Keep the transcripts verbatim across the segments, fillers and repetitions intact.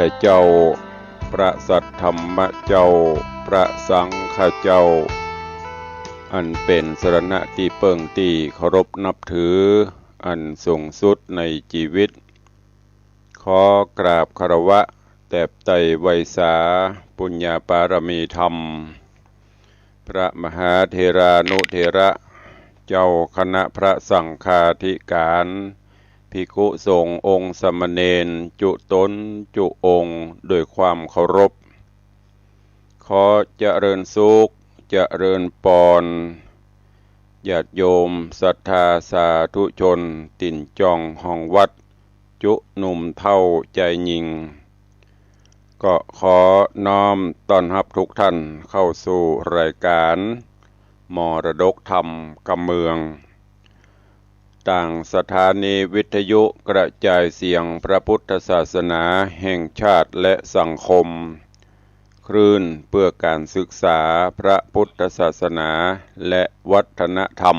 ธเจ้า พระสัทธรรมเจ้า พระสังฆเจ้า อันเป๋นสรณะตี้เปิ้งตี้เคารพนับถือ อันสูงสุดในจีวิต ขอกราบคารวะแตบไต่ไหว้สาปุญญาปารมีธรรม พระมหาเถรานุเถระ เจ้าคณะพระสังฆาธิการ ภิกขุสงฆ์องค์สามเณรจุ๊ต๋นจุ๊องค์ด้วยความเคารพ ขอเจริญสุข เจริญปอน ญาติโยมศรัทธาสาธุชน ตี๋นจ้องห้องวัด จุ๊หนุ่มเฒ่าจายญิง ก็ขอน้อมต้อนฮับทุกท่านเข้าสู่รายการมรดกธรรมกำเมือง ตางสถานีวิทยุกระจายเสียงพระพุทธศาสนาแห่งชาติและสังคม คลื่นเพื่อการศึกษาพระพุทธศาสนาและวัฒนธรรม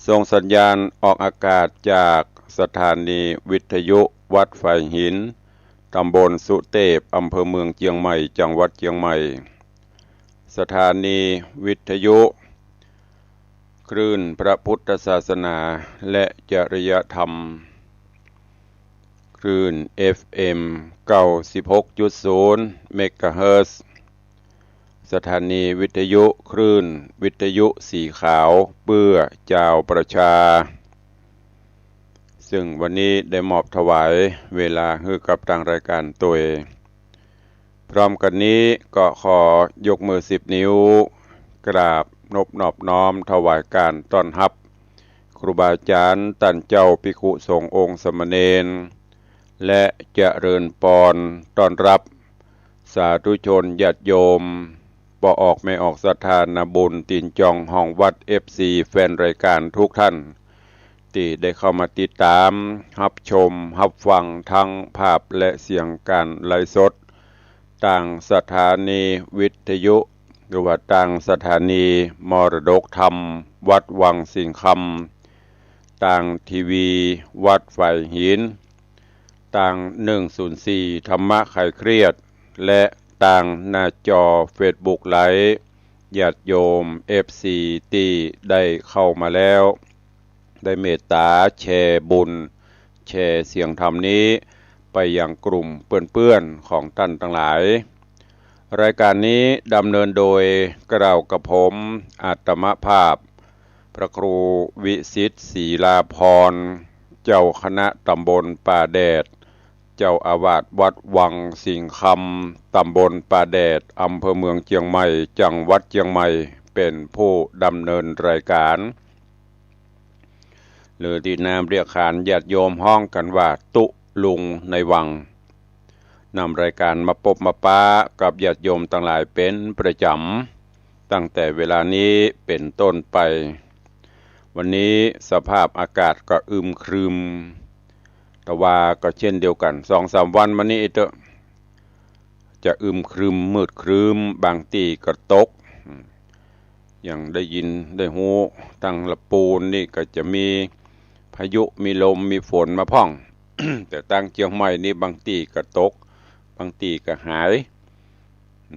ส่งสัญญาณออกอากาศจากสถานีวิทยุวัดฝายหิน ตำบลสุเตพ อำเภอเมืองเจียงใหม่ จังหวัดเจียงใหม่ สถานีวิทยุ คลื่นพระพุทธศาสนาและจริยธรรม คลื่น เอฟเอ็ม เก้าสิบหกจุดศูนย์ เมกะเฮิรตซ์ สถานีวิทยุคลื่นวิทยุสีขาวเปื้อจาวประชา ซึ่งวันนี้ได้มอบถวายเวลาหื้อกับตางรายการตวย พร้อมกั๋นนี้ก็ขอยกมือสิบนิ้ว กราบนบนอบน้อมถวายการต้อนฮับ ครูบาอาจ๋ารย์ต้านเจ้าภิกขุสงฆ์องค์สามเณร และเจริญปอนต้อนฮับ สาธุชนญาติโยม ป้อออกแม่ออกศรัทธานาบุญตี๋นจ้องห้องวัด เอฟซี แฟนรายการทุกท่าน ตี้ได้เข้ามาติดต๋าม ฮับชม ฮับฟังทั้งภาพและเสียงการไลฟ์สด ตางสถานีวิทยุ หรือว่าตางสถานีมรดกธรรมวัดวังสิงห์คำ ตางทีวีวัดฝายหิน ตางหนึ่งศูนย์สี่ธรรมะคลายเครียด และตางหน้าจอเฟซบุ๊กไลฟ์ ญาติโยม เอฟซี ตี้ได้เข้ามาแล้ว ได้เมตต๋าแชร์บุญ แชร์เสียงธรรมนี้ไปยังกลุ่มเปื้อนๆ ของต้านตังหลาย รายการนี้ดำเนินโดยเกล้ากระผมอาตมาภาพ พระครูวิสิทธิ์ ศรีลาภรณ์ เจ้าคณะตำบลป่าแดด เจ้าอาวาสวัดวังสิงห์คำ ตำบลป่าแดด อำเภอเมืองเจียงใหม่ จังหวัดเจียงใหม่ เป๋นผู้ดำเนินรายการ หรือตี้นามเรียกขานญาติโยมฮ้องกั๋นว่าตุ๊ลุงในวัง นำรายการมาปบมาปะกับญาติโยมตังหลายเป๋นประจ๋ำ ตั้งแต่เวลานี้เป๋นต้นไป วันนี้สภาพอากาศก็อึมครึม ตะวาก็เจ้นเดียวกั๋น สองสามวันมานี้เต๊อะ จะอึมครึมมืดครึ้ม บางตี้ก็ตก อืม อย่างได้ยินได้ฮู้ ตางละปูนนี่ก็จะมีพายุ มีลม มีฝนมาพ่อง แต่ตางเจียงใหม่นี่บางตี้ก็ตก บางตี้ก็หาย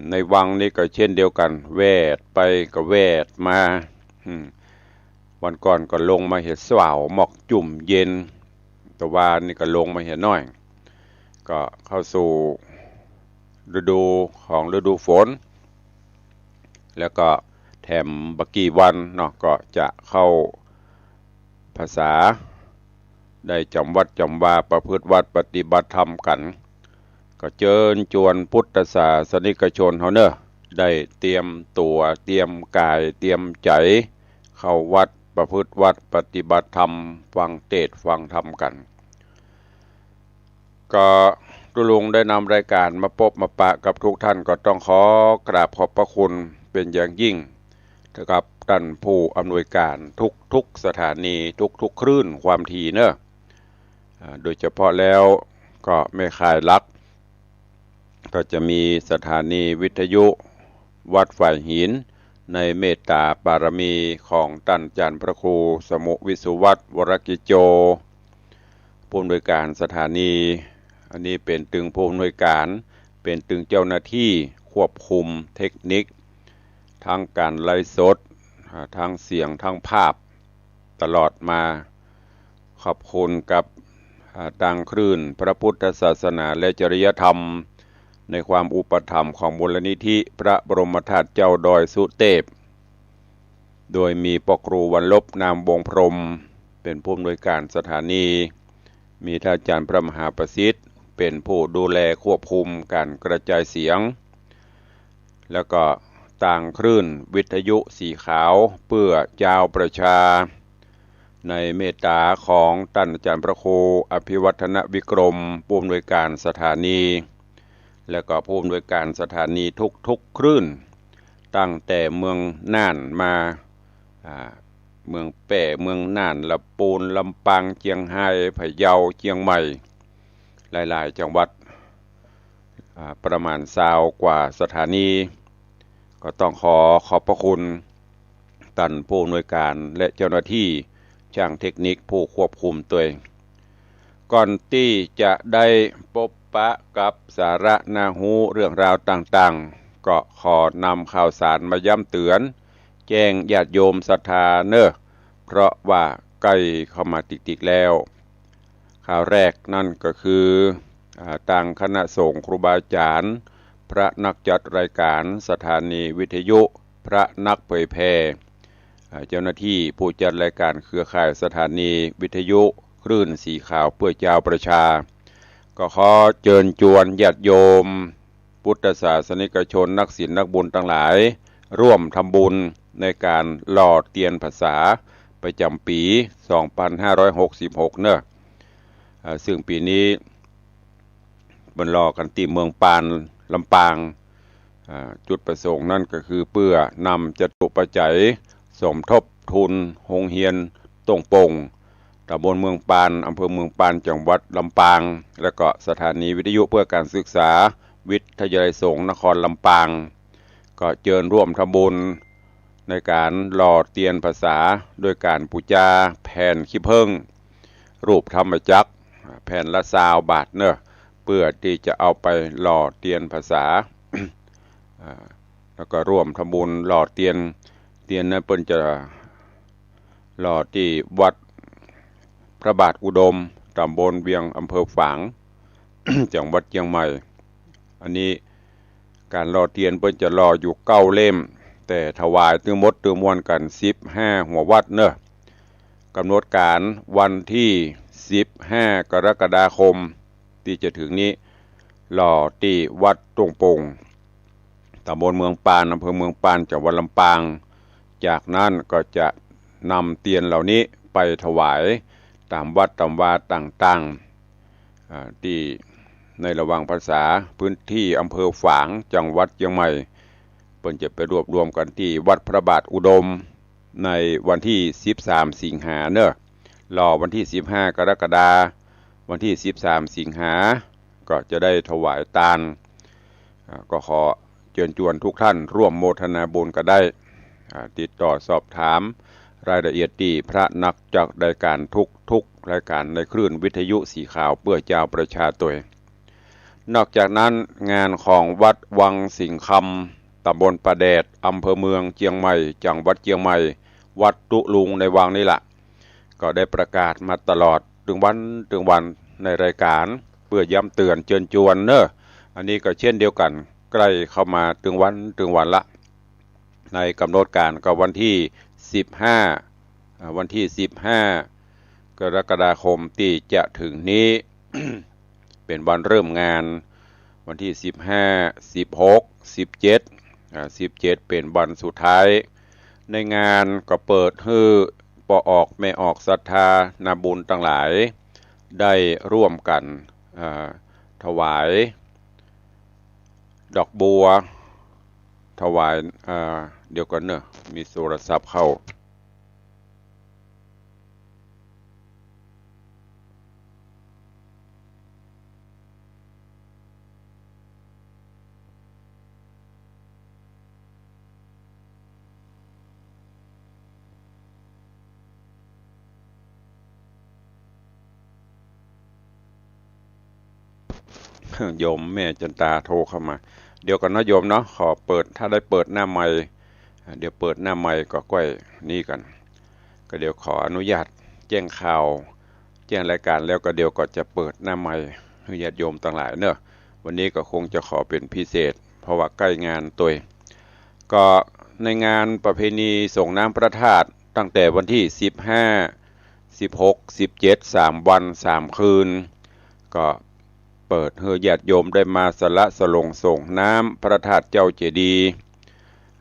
ในวังนี่ก็เจ้นเดียวกั๋น แวดไปก็แวดมา อืม วันก่อนก็ลงมาเหียส่าว หมอกจุ่มเย็น ตะวานี่ก็ลงมาเหียน้อย ก็เข้าสู่ฤดูของฤดูฝน แล้วก็แถมบ่กี่วันเนาะ ก็จะเข้าพรรษา ได้จ๋ำวัดจ๋ำวาประพฤติวัตรปฏิบัติธรรมกั๋น ก็เจิญจวนพุทธศาสนิกชนเฮาเน่อ ได้เตรียมตั๋ว เตรียมก๋าย เตรียมใจ๋ เข้าวัดประพฤติวัตรปฏิบัติธรรม ฟังเตสน์ฟังธรรมกั๋น ก็ตุ๊ลุงได้นำรายการมาปบมาปะกับทุกท่าน ก็ต้องขอกราบขอบพระคุณเป๋นอย่างยิ่ง กับต้านผู้อำนวยการทุกๆ สถานี ทุกๆ คลื่นความถี่เน่อ อ่า โดยเฉพาะแล้วก็แม่ข่ายหลัก ก็จะมีสถานีวิทยุวัดฝายหิน ในเมตต๋าปารมีของต้านอาจ๋ารย์พระครูสมุห์วิสุวัฒน์ วรกิจโจ ผู้อำนวยการสถานี อันนี้เป๋นตึงผู้อำนวยก๋าน เป๋นตึงเจ้าหน้าตี้ควบคุมเทคนิค ตึงก๋านไลฟ์สด อ่า ตึงเสียง ตึงภาพ ตลอดมา ขอบคุณกับ อ่า ตึงคลื่นพระพุทธศาสนาและจริยธรรม ในความอุปถัมภ์ของมูลนิธิพระบรมธาตุเจ้าดอยสุเตพ โดยมีป้อครูวันลบ นามวงศ์พรหม เป๋นผู้อำนวยก๋านสถานี มีต้านอาจ๋ารย์พระมหาประสิทธิ์ เป๋นผู้ดูแลควบคุมก๋านกระจายเสียง แล้วก็ตึงคลื่นวิทยุสีขาวเปื้อจาวประชา ในเมตต๋าของต้านอาจ๋ารย์พระครูอภิวัฒนวิกรม ผู้อำนวยก๋านสถานี แล้วก็ผู้อำนวยก๋านสถานีทุกๆคลื่น ตั้งแต่เมืองน่านมา อ่า เมืองแป้ เมืองน่าน ละปูน ลำปาง เจียงฮาย พะเยา เจียงใหม่ หลายๆจังหวัด อ่า ประมาณซาวกว่าสถานี ก็ต้องขอขอบพระคุณต้านผู้อำนวยก๋านและเจ้าหน้าตี้จ้างเทคนิคผู้ควบคุมตวย ก่อนตี้จะได้ปบปะกับสาระน่าฮู้เรื่องราวต่างๆ ก็ขอนำข่าวสารมาย้ำเตื๋อน แจ้งญาติโยมศรัทธาเน่อ เพราะว่าใก้เข้ามาติกๆแล้ว ข่าวแรกนั้นก็คือ อ่า ตึงคณะสงฆ์ครูบาอาจ๋ารย์ พระนักจัดรายก๋านสถานีวิทยุ พระนักเผยแผ่ อ่า เจ้าหน้าตี้ผู้จัดรายก๋านเครือข่ายสถานีวิทยุคลื่นสีขาวเปื้อจาวประชา ก็ขอเจิญจวนญาติโยม พุทธศาสนิกชน นักศีลนักบุญตังหลาย ร่วมทำบุญในก๋านหล่อเตียนพรรษาประจ๋ำปี๋ สองปันห้าร้อยหกสิบหก เน่อ อ่า ซึ่งปี๋นี้เปิ้นหล่อกั๋นตี้เมืองปาน ลำปาง อ่า จุดประสงค์นั้นก็คือเปื้อนำจตุปัจจัยสมทบทุนโฮงเฮียนต้งโป่ง ต๋ำบลเมืองปาน อำเภอเมืองปาน จังหวัดลำปาง แล้วก็สถานีวิทยุเพื่อการศึกษา วิทยาลัยสงฆ์นครลำปาง ก็เจิญร่วมทำบุญในก๋านหล่อเตียนพรรษา ด้วยก๋านปู๋จาแผ่นขี้เผิ้ง รูปธรรมจักร แผ่นละซาวบาทเน่อ เปื้อตี้จะเอาไปหล่อเตียนพรรษา อ่า แล้วก็ร่วมทำบุญหล่อเตียน เตียนนั้นเปิ้นจะ หล่อตี้วัดพระบาทอุดม ต๋ำบลเวียง อำเภอฝาง จังหวัดเจียงใหม่ อันนี้ก๋านหล่อเตียนเปิ้นจะหล่ออยู่เก้าเล่ม แต่ถวายตึงหมดตึงมวลกั๋นสิบห้าหัววัตต์เน่อ ก๋ำหนดก๋านวันตี้สิบห้ากรกฎาคมตี้จะเถิงนี้ หล่อตี้วัดต้งโป่ง ต๋ำบลเมืองปาน อำเภอเมืองปาน จังหวัดลำปาง จากนั้นก็จะนำเตียนเหล่านี้ไปถวายต๋ามวัดต๋ามวาต่างๆ อ่า ตี้ในระหว่างพรรษา พื้นตี้อำเภอฝาง จังหวัดเจียงใหม่ เปิ้นจะไปรวบรวมกั๋นตี้วัดพระบาทอุดม ในวันตี้สิบสามสิงหาเน่อ หล่อวันตี้สิบห้ากรกฎาคม วันตี้สิบสามสิงหา ก็จะได้ถวายตาน อ่า ก็ขอเจิญจวนทุกท่านร่วมโมทนาบุญกั๋นได้ อ่า ติดต่อสอบถามรายละเอียดตี้พระนักจัดรายก๋านทุกๆรายก๋านในคลื่นวิทยุสีขาวเปื้อจาวประชาตวย นอกจากนั้นงานของวัดวังสิงห์คำ ต๋ำบลป่าแดด อำเภอเมืองเจียงใหม่ จังหวัดเจียงใหม่ วัดตุ๊ลุงในวังนี่ละ ก็ได้ประกาศมาตลอดตึงวันตึงวันในรายก๋าน เปื้อย้ำเตื๋อนเจิญจวนเน่อ อันนี้ก็เช่นเดียวกั๋น ใก้เข้ามาตึงวันตึงวันละ ในก๋ำหนดก๋านก็วันตี้สิบห้า อ่า วันตี้สิบห้ากรกฎาคมตี้จะเถิงนี้ เป๋นวันเริ่มงาน วันตี้สิบห้า สิบหก สิบเจ็ด อ่า สิบเจ็ดเป๋นวันสุดท้าย ในงานก็เปิดหื้อป้อออกแม่ออกศรัทธานาบุญตังหลาย ได้ร่วมกั๋น อ่า ถวายดอกบัว ถวาย อ่า เดี๋ยวก่อนเน่อ มีโทรศัพท์เข้า โยมแม่จันตาโทรเข้ามา เดี๋ยวก่อนเนาะโยมเนาะ ขอเปิด ถ้าได้เปิดหน้าไมค์ อ่า เดี๋ยวเปิดหน้าไมค์ก็ก้อยนี้ก่อน ก็เดี๋ยวขออนุญาตแจ้งข่าว แจ้งรายการแล้วก็เดี๋ยวก็จะเปิดหน้าไมค์หื้อญาติโยมตังหลายเนาะ วันนี้ก็คงจะขอเป๋นพิเศษ เพราะว่าใก้งานตวย ก็ในงานประเพณีส่งน้ำพระธาตุตั้งแต่วันตี้สิบห้า สิบหก สิบเจ็ด สามวันสามคืน ก็เปิดหื้อญาติโยมได้มาสละสลงส่งน้ำพระธาตุเจ้าเจดีย์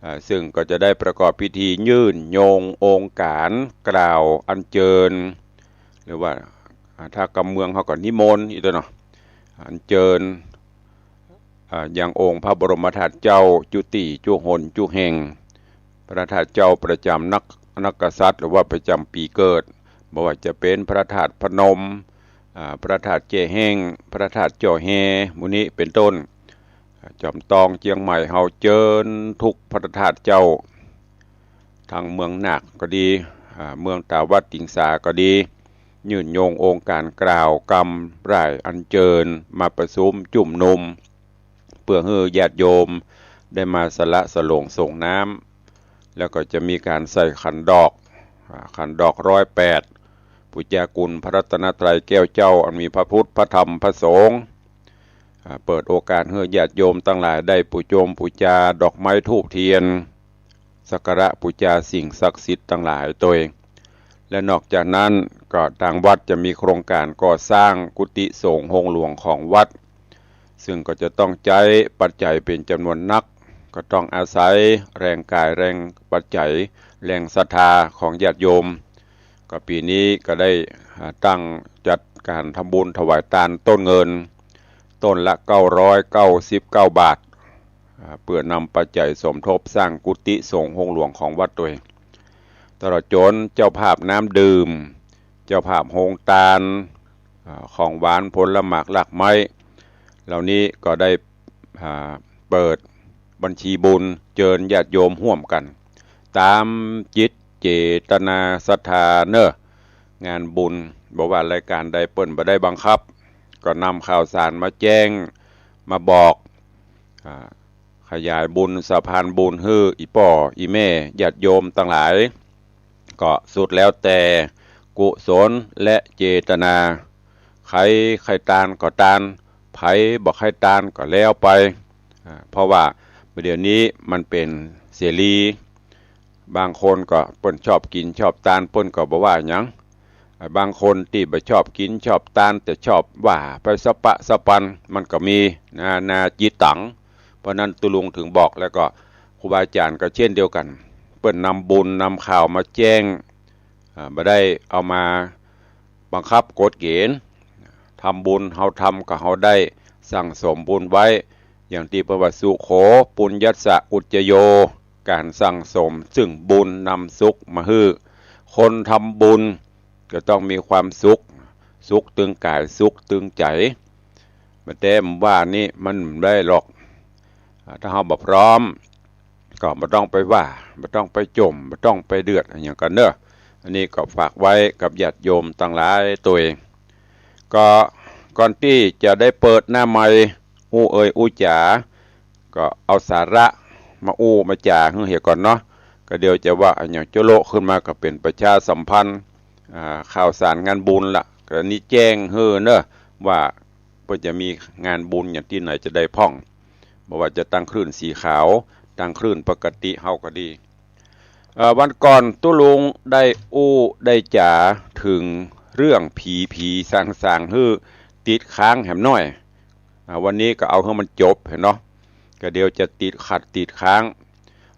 อ่า ซึ่งก็จะได้ประกอบพิธียื่นโยงองค์การกล่าวอัญเจิญ หรือว่า อ่า ถ้ากำเมืองเขาก็นิมนต์อีกตัวเนาะ อัญเจิญ อ่า ยังองค์พระบรมธาตุเจ้าจุติจุหนจุแห่ง พระธาตุเจ้าประจ๋ำนัก นักกษัตริย์ หรือว่าประจ๋ำปี๋เกิด บ่ว่าจะเป๋นพระธาตุพนม อ่า พระธาตุแจ้แฮ้ง พระธาตุจ้อแฮ หมู่นี้เป๋นต้น จ๋อมตองเจียงใหม่เฮาเจิญทุกพระธาตุเจ้า ตังเมืองนาคก็ดี อ่า เมืองต๋าวัดติงสาก็ดี ยื่นโยงองค์การกล่าวกำร่ายอัญเจิญมาประชุมจุมนุม เปื้อหื้อญาติโยมได้มาสละสลงส่งน้ำ แล้วก็จะมีการใส่ขันดอก อ่า ขันดอกร้อยแปด ปู๋จากุณพระรัตนตรัยแก้วเจ้า อันมีพระพุทธ พระธรรม พระสงฆ์ อ่า เปิดโอกาสหื้อญาติโยมตังหลายได้ปู๋จงปู๋จาดอกไม้ธูปเตียน สักการะปู๋จาสิ่งศักดิ์สิทธิ์ตังหลายตวย และนอกจากนั้นก็ตางวัดจะมีโครงการก่อสร้างกุฏิสงฆ์โฮงหลวงของวัด ซึ่งก็จะต้องใจ๊ปัจจัยเป๋นจ๋ำนวนนัก ก็ต้องอาศัยแฮงก๋ายแฮงปัจจัยแฮงศรัทธาของญาติโยม ก็ปี๋นี้ก็ได้ อ่า ตั้งจัดการทำบุญถวายตานต้นเงิน ต้นละเก้าร้อยเก้าสิบเก้าบาท อ่า เปื้อนำปัจจัยสมทบสร้างกุฏิสงฆ์โฮงหลวงของวัดตวย ตลอดจ๋นเจ้าภาพน้ำดื่ม เจ้าภาพโฮงตาน อ่า ของหวานผลหมากรากไม้ เหล่านี้ก็ได้ อ่า เปิดบัญชีบุญเจิญญาติโยมฮ่วมกั๋น ต๋ามจิตเจตนาศรัทธาเน่อ งานบุญ บ่ว่ารายก๋านใดเปิ้นบ่ได้บังคับ ก็นำข่าวสารมาแจ้ง มาบอก อ่า ขยายบุญสะพานบุญหื้ออี่ป้ออี่แม่ญาติโยมตังหลาย ก็สุดแล้วแต่กุศลและเจตนา ใผใค่ตานก็ตาน ใผบ่ใค่ตานก็แล้วไป อ่า เพราะว่าเดี๋ยวนี้มันเป๋นเสรี บางคนก็เปิ้นชอบกิ๋นชอบตาน เปิ้นก็บ่ว่าหยัง อ่า บางคนตี้บ่ชอบกิ๋นชอบตาน แต่ชอบว่าไปสะปะสะปัน มันก็มี นานาจิตตัง เพราะนั้นตุ๊ลุงถึงบอก แล้วก็ครูบาอาจ๋ารย์ก็เช่นเดียวกั๋น เปิ้นนำบุญนำข่าวมาแจ้ง อ่า บ่ได้เอามาบังคับกฎเก๋ณฑ์ ทำบุญเฮาทำก็เฮาได้สั่งสมบุญไว้ อย่างตี้เปิ้นว่า สุโข ปุญญัสสะ อุจจโย ก๋านสั่งสมซึ่งบุญนำสุขมาหื้อ คนทำบุญก็ต้องมีความสุข สุขตึงก๋าย สุขตึงใจ๋ บ่แต๊มว่านี่มันบ่ได้หรอก อ่า ถ้าเฮาบ่พร้อม ก็บ่ต้องไปว่า บ่ต้องไปจ่ม บ่ต้องไปเดือดอะหยังกั๋นเน่อ อันนี้ก็ฝากไว้กับญาติโยมตังหลายตวย ก็ก่อนตี้จะได้เปิดหน้าไมค์อู้เอ่ยอู้จ๋า ก็เอาสาระมาอู้มาจ๋าหื้อเหียก่อนเนาะ ก็เดี๋ยวจะว่าอะหยังโจ๊ะโละขึ้นมา ก็เป๋นประชาสัมพันธ์ อ่า ข่าวสารงานบุญละ ก็อันนี้แจ้งหื้อเน่อ ว่าเปิ้นจะมีงานบุญอย่างตี้ไหนจะได้พ่อง บ่ว่าจะตางคลื่นสีขาว ตางคลื่นปกติเฮาก็ดี เอ่อ วันก่อนตุ๊ลุงได้อู้ได้จ๋าเถิงเรื่องผีๆ สางๆ หื้อติดค้างแหมหน้อย อ่า วันนี้ก็เอาหื้อมันจบหั้นเนาะ ก็เดี๋ยวจะติดขัดติดค้าง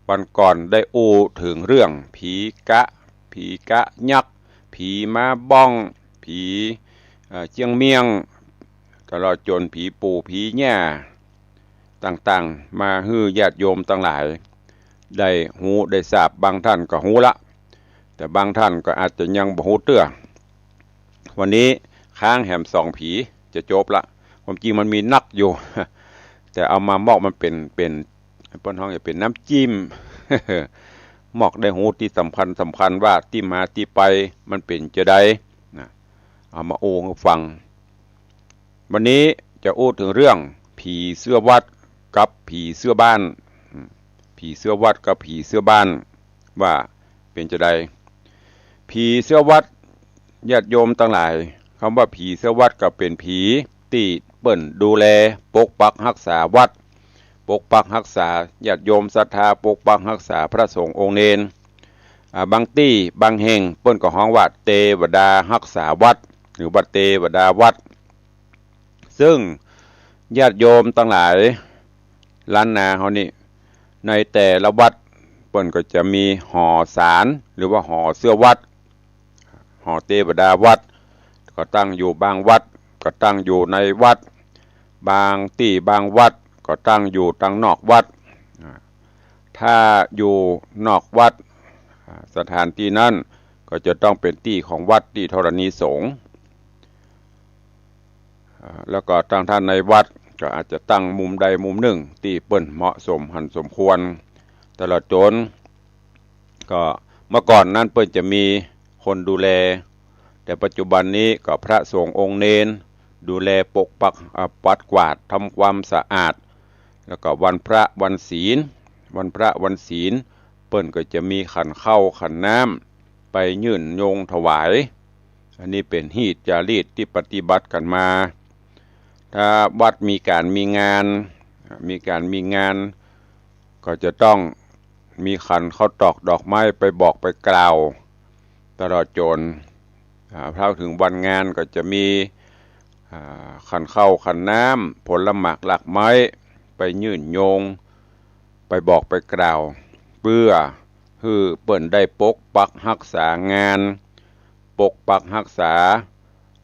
วันก่อนได้อู้เถิงเรื่องผีกะ ผีกะยักษ์ ผีม้าบ้อง ผี เอ่อ เจียงเมี่ยง ตลอดจ๋นผีปู่ผีย่าต่างๆ มาหื้อญาติโยมตังหลายได้ฮู้ได้ทราบ บางท่านก็ฮู้ละ แต่บางท่านก็อาจจะยังบ่ฮู้เตื้อ วันนี้ค้างแหมสองผีจะจบละ ความจริงมันมีนักอยู่ แต่เอามามอกมันเป๋น เป๋น เปิ้นฮ้องจะเป๋นน้ำจิ้ม มอกได้ฮู้ตี้สำคัญสำคัญว่าตี้มาตี้ไปมันเป๋นจาใดนะ เอามาอู้หื้อฟัง วันนี้ จะอู้เถิงเรื่องผีเสื้อวัดกับผีเสื้อบ้าน อืม ผีเสื้อวัดกับผีเสื้อบ้าน ว่าเป๋นจาใด ผีเสื้อวัด ญาติโยมตังหลาย กำว่าผีเสื้อวัดก็เป๋นผีตี้เปิ้นดูแลปกปักฮักษาวัด ปกปักฮักษาญาติโยมศรัทธา ปกปักฮักษาพระสงฆ์องค์เณร อ่า บางตี้บางแห่งเปิ้นก็ฮ้องว่าเตวดาฮักษาวัด หรือว่าเตวดาวัด ซึ่งญาติโยมตังหลายล้านนาเฮานี่ ในแต่ละวัดเปิ้นก็จะมีหอศาล หรือว่าหอเสื้อวัด หอเตวดาวัด ก็ตั้งอยู่บางวัด ก็ตั้งอยู่ในวัด บางตี้บางวัดก็ตั้งอยู่ตังนอกวัด อ่า ถ้าอยู่นอกวัด อ่า สถานตี้นั้นก็จะต้องเป๋นตี้ของวัดตี้ธรณีสงฆ์ อ่า แล้วก็ตังถ้าในวัดก็อาจจะตั้งมุมใดมุมนึ่งตี้เปิ้นเหมาะสมหันสมควร ตลอดจน ก็เมื่อก่อนนั้นเปิ้นจะมีคนดูแล แต่ปัจจุบันนี้ก็พระสงฆ์องค์เณรดูแลปกปัก อ่า ปัดกวาดทำความสะอาด แล้วก็วันพระวันศีล วันพระวันศีลเปิ้นก็จะมีขันข้าวขันน้ำไปยื่นโยงถวาย อันนี้เป๋นฮีตจารีตตี้ปฏิบัติกั๋นมา ถ้าวัดมีก๋านมีงาน มีก๋านมีงาน ก็จะต้องมีขันข้าวตอกดอกไม้ไปบอกไปกล่าว ตลอดจน อ่า พอเถิงวันงานก็จะมี อ่า ขันข้าวขันน้ำ ผลหมากหลากไม้ ไปยื่นโยง ไปบอกไปกล่าว เปื้อหื้อเปิ้นได้ปกปักฮักษางาน ปกปักฮักษา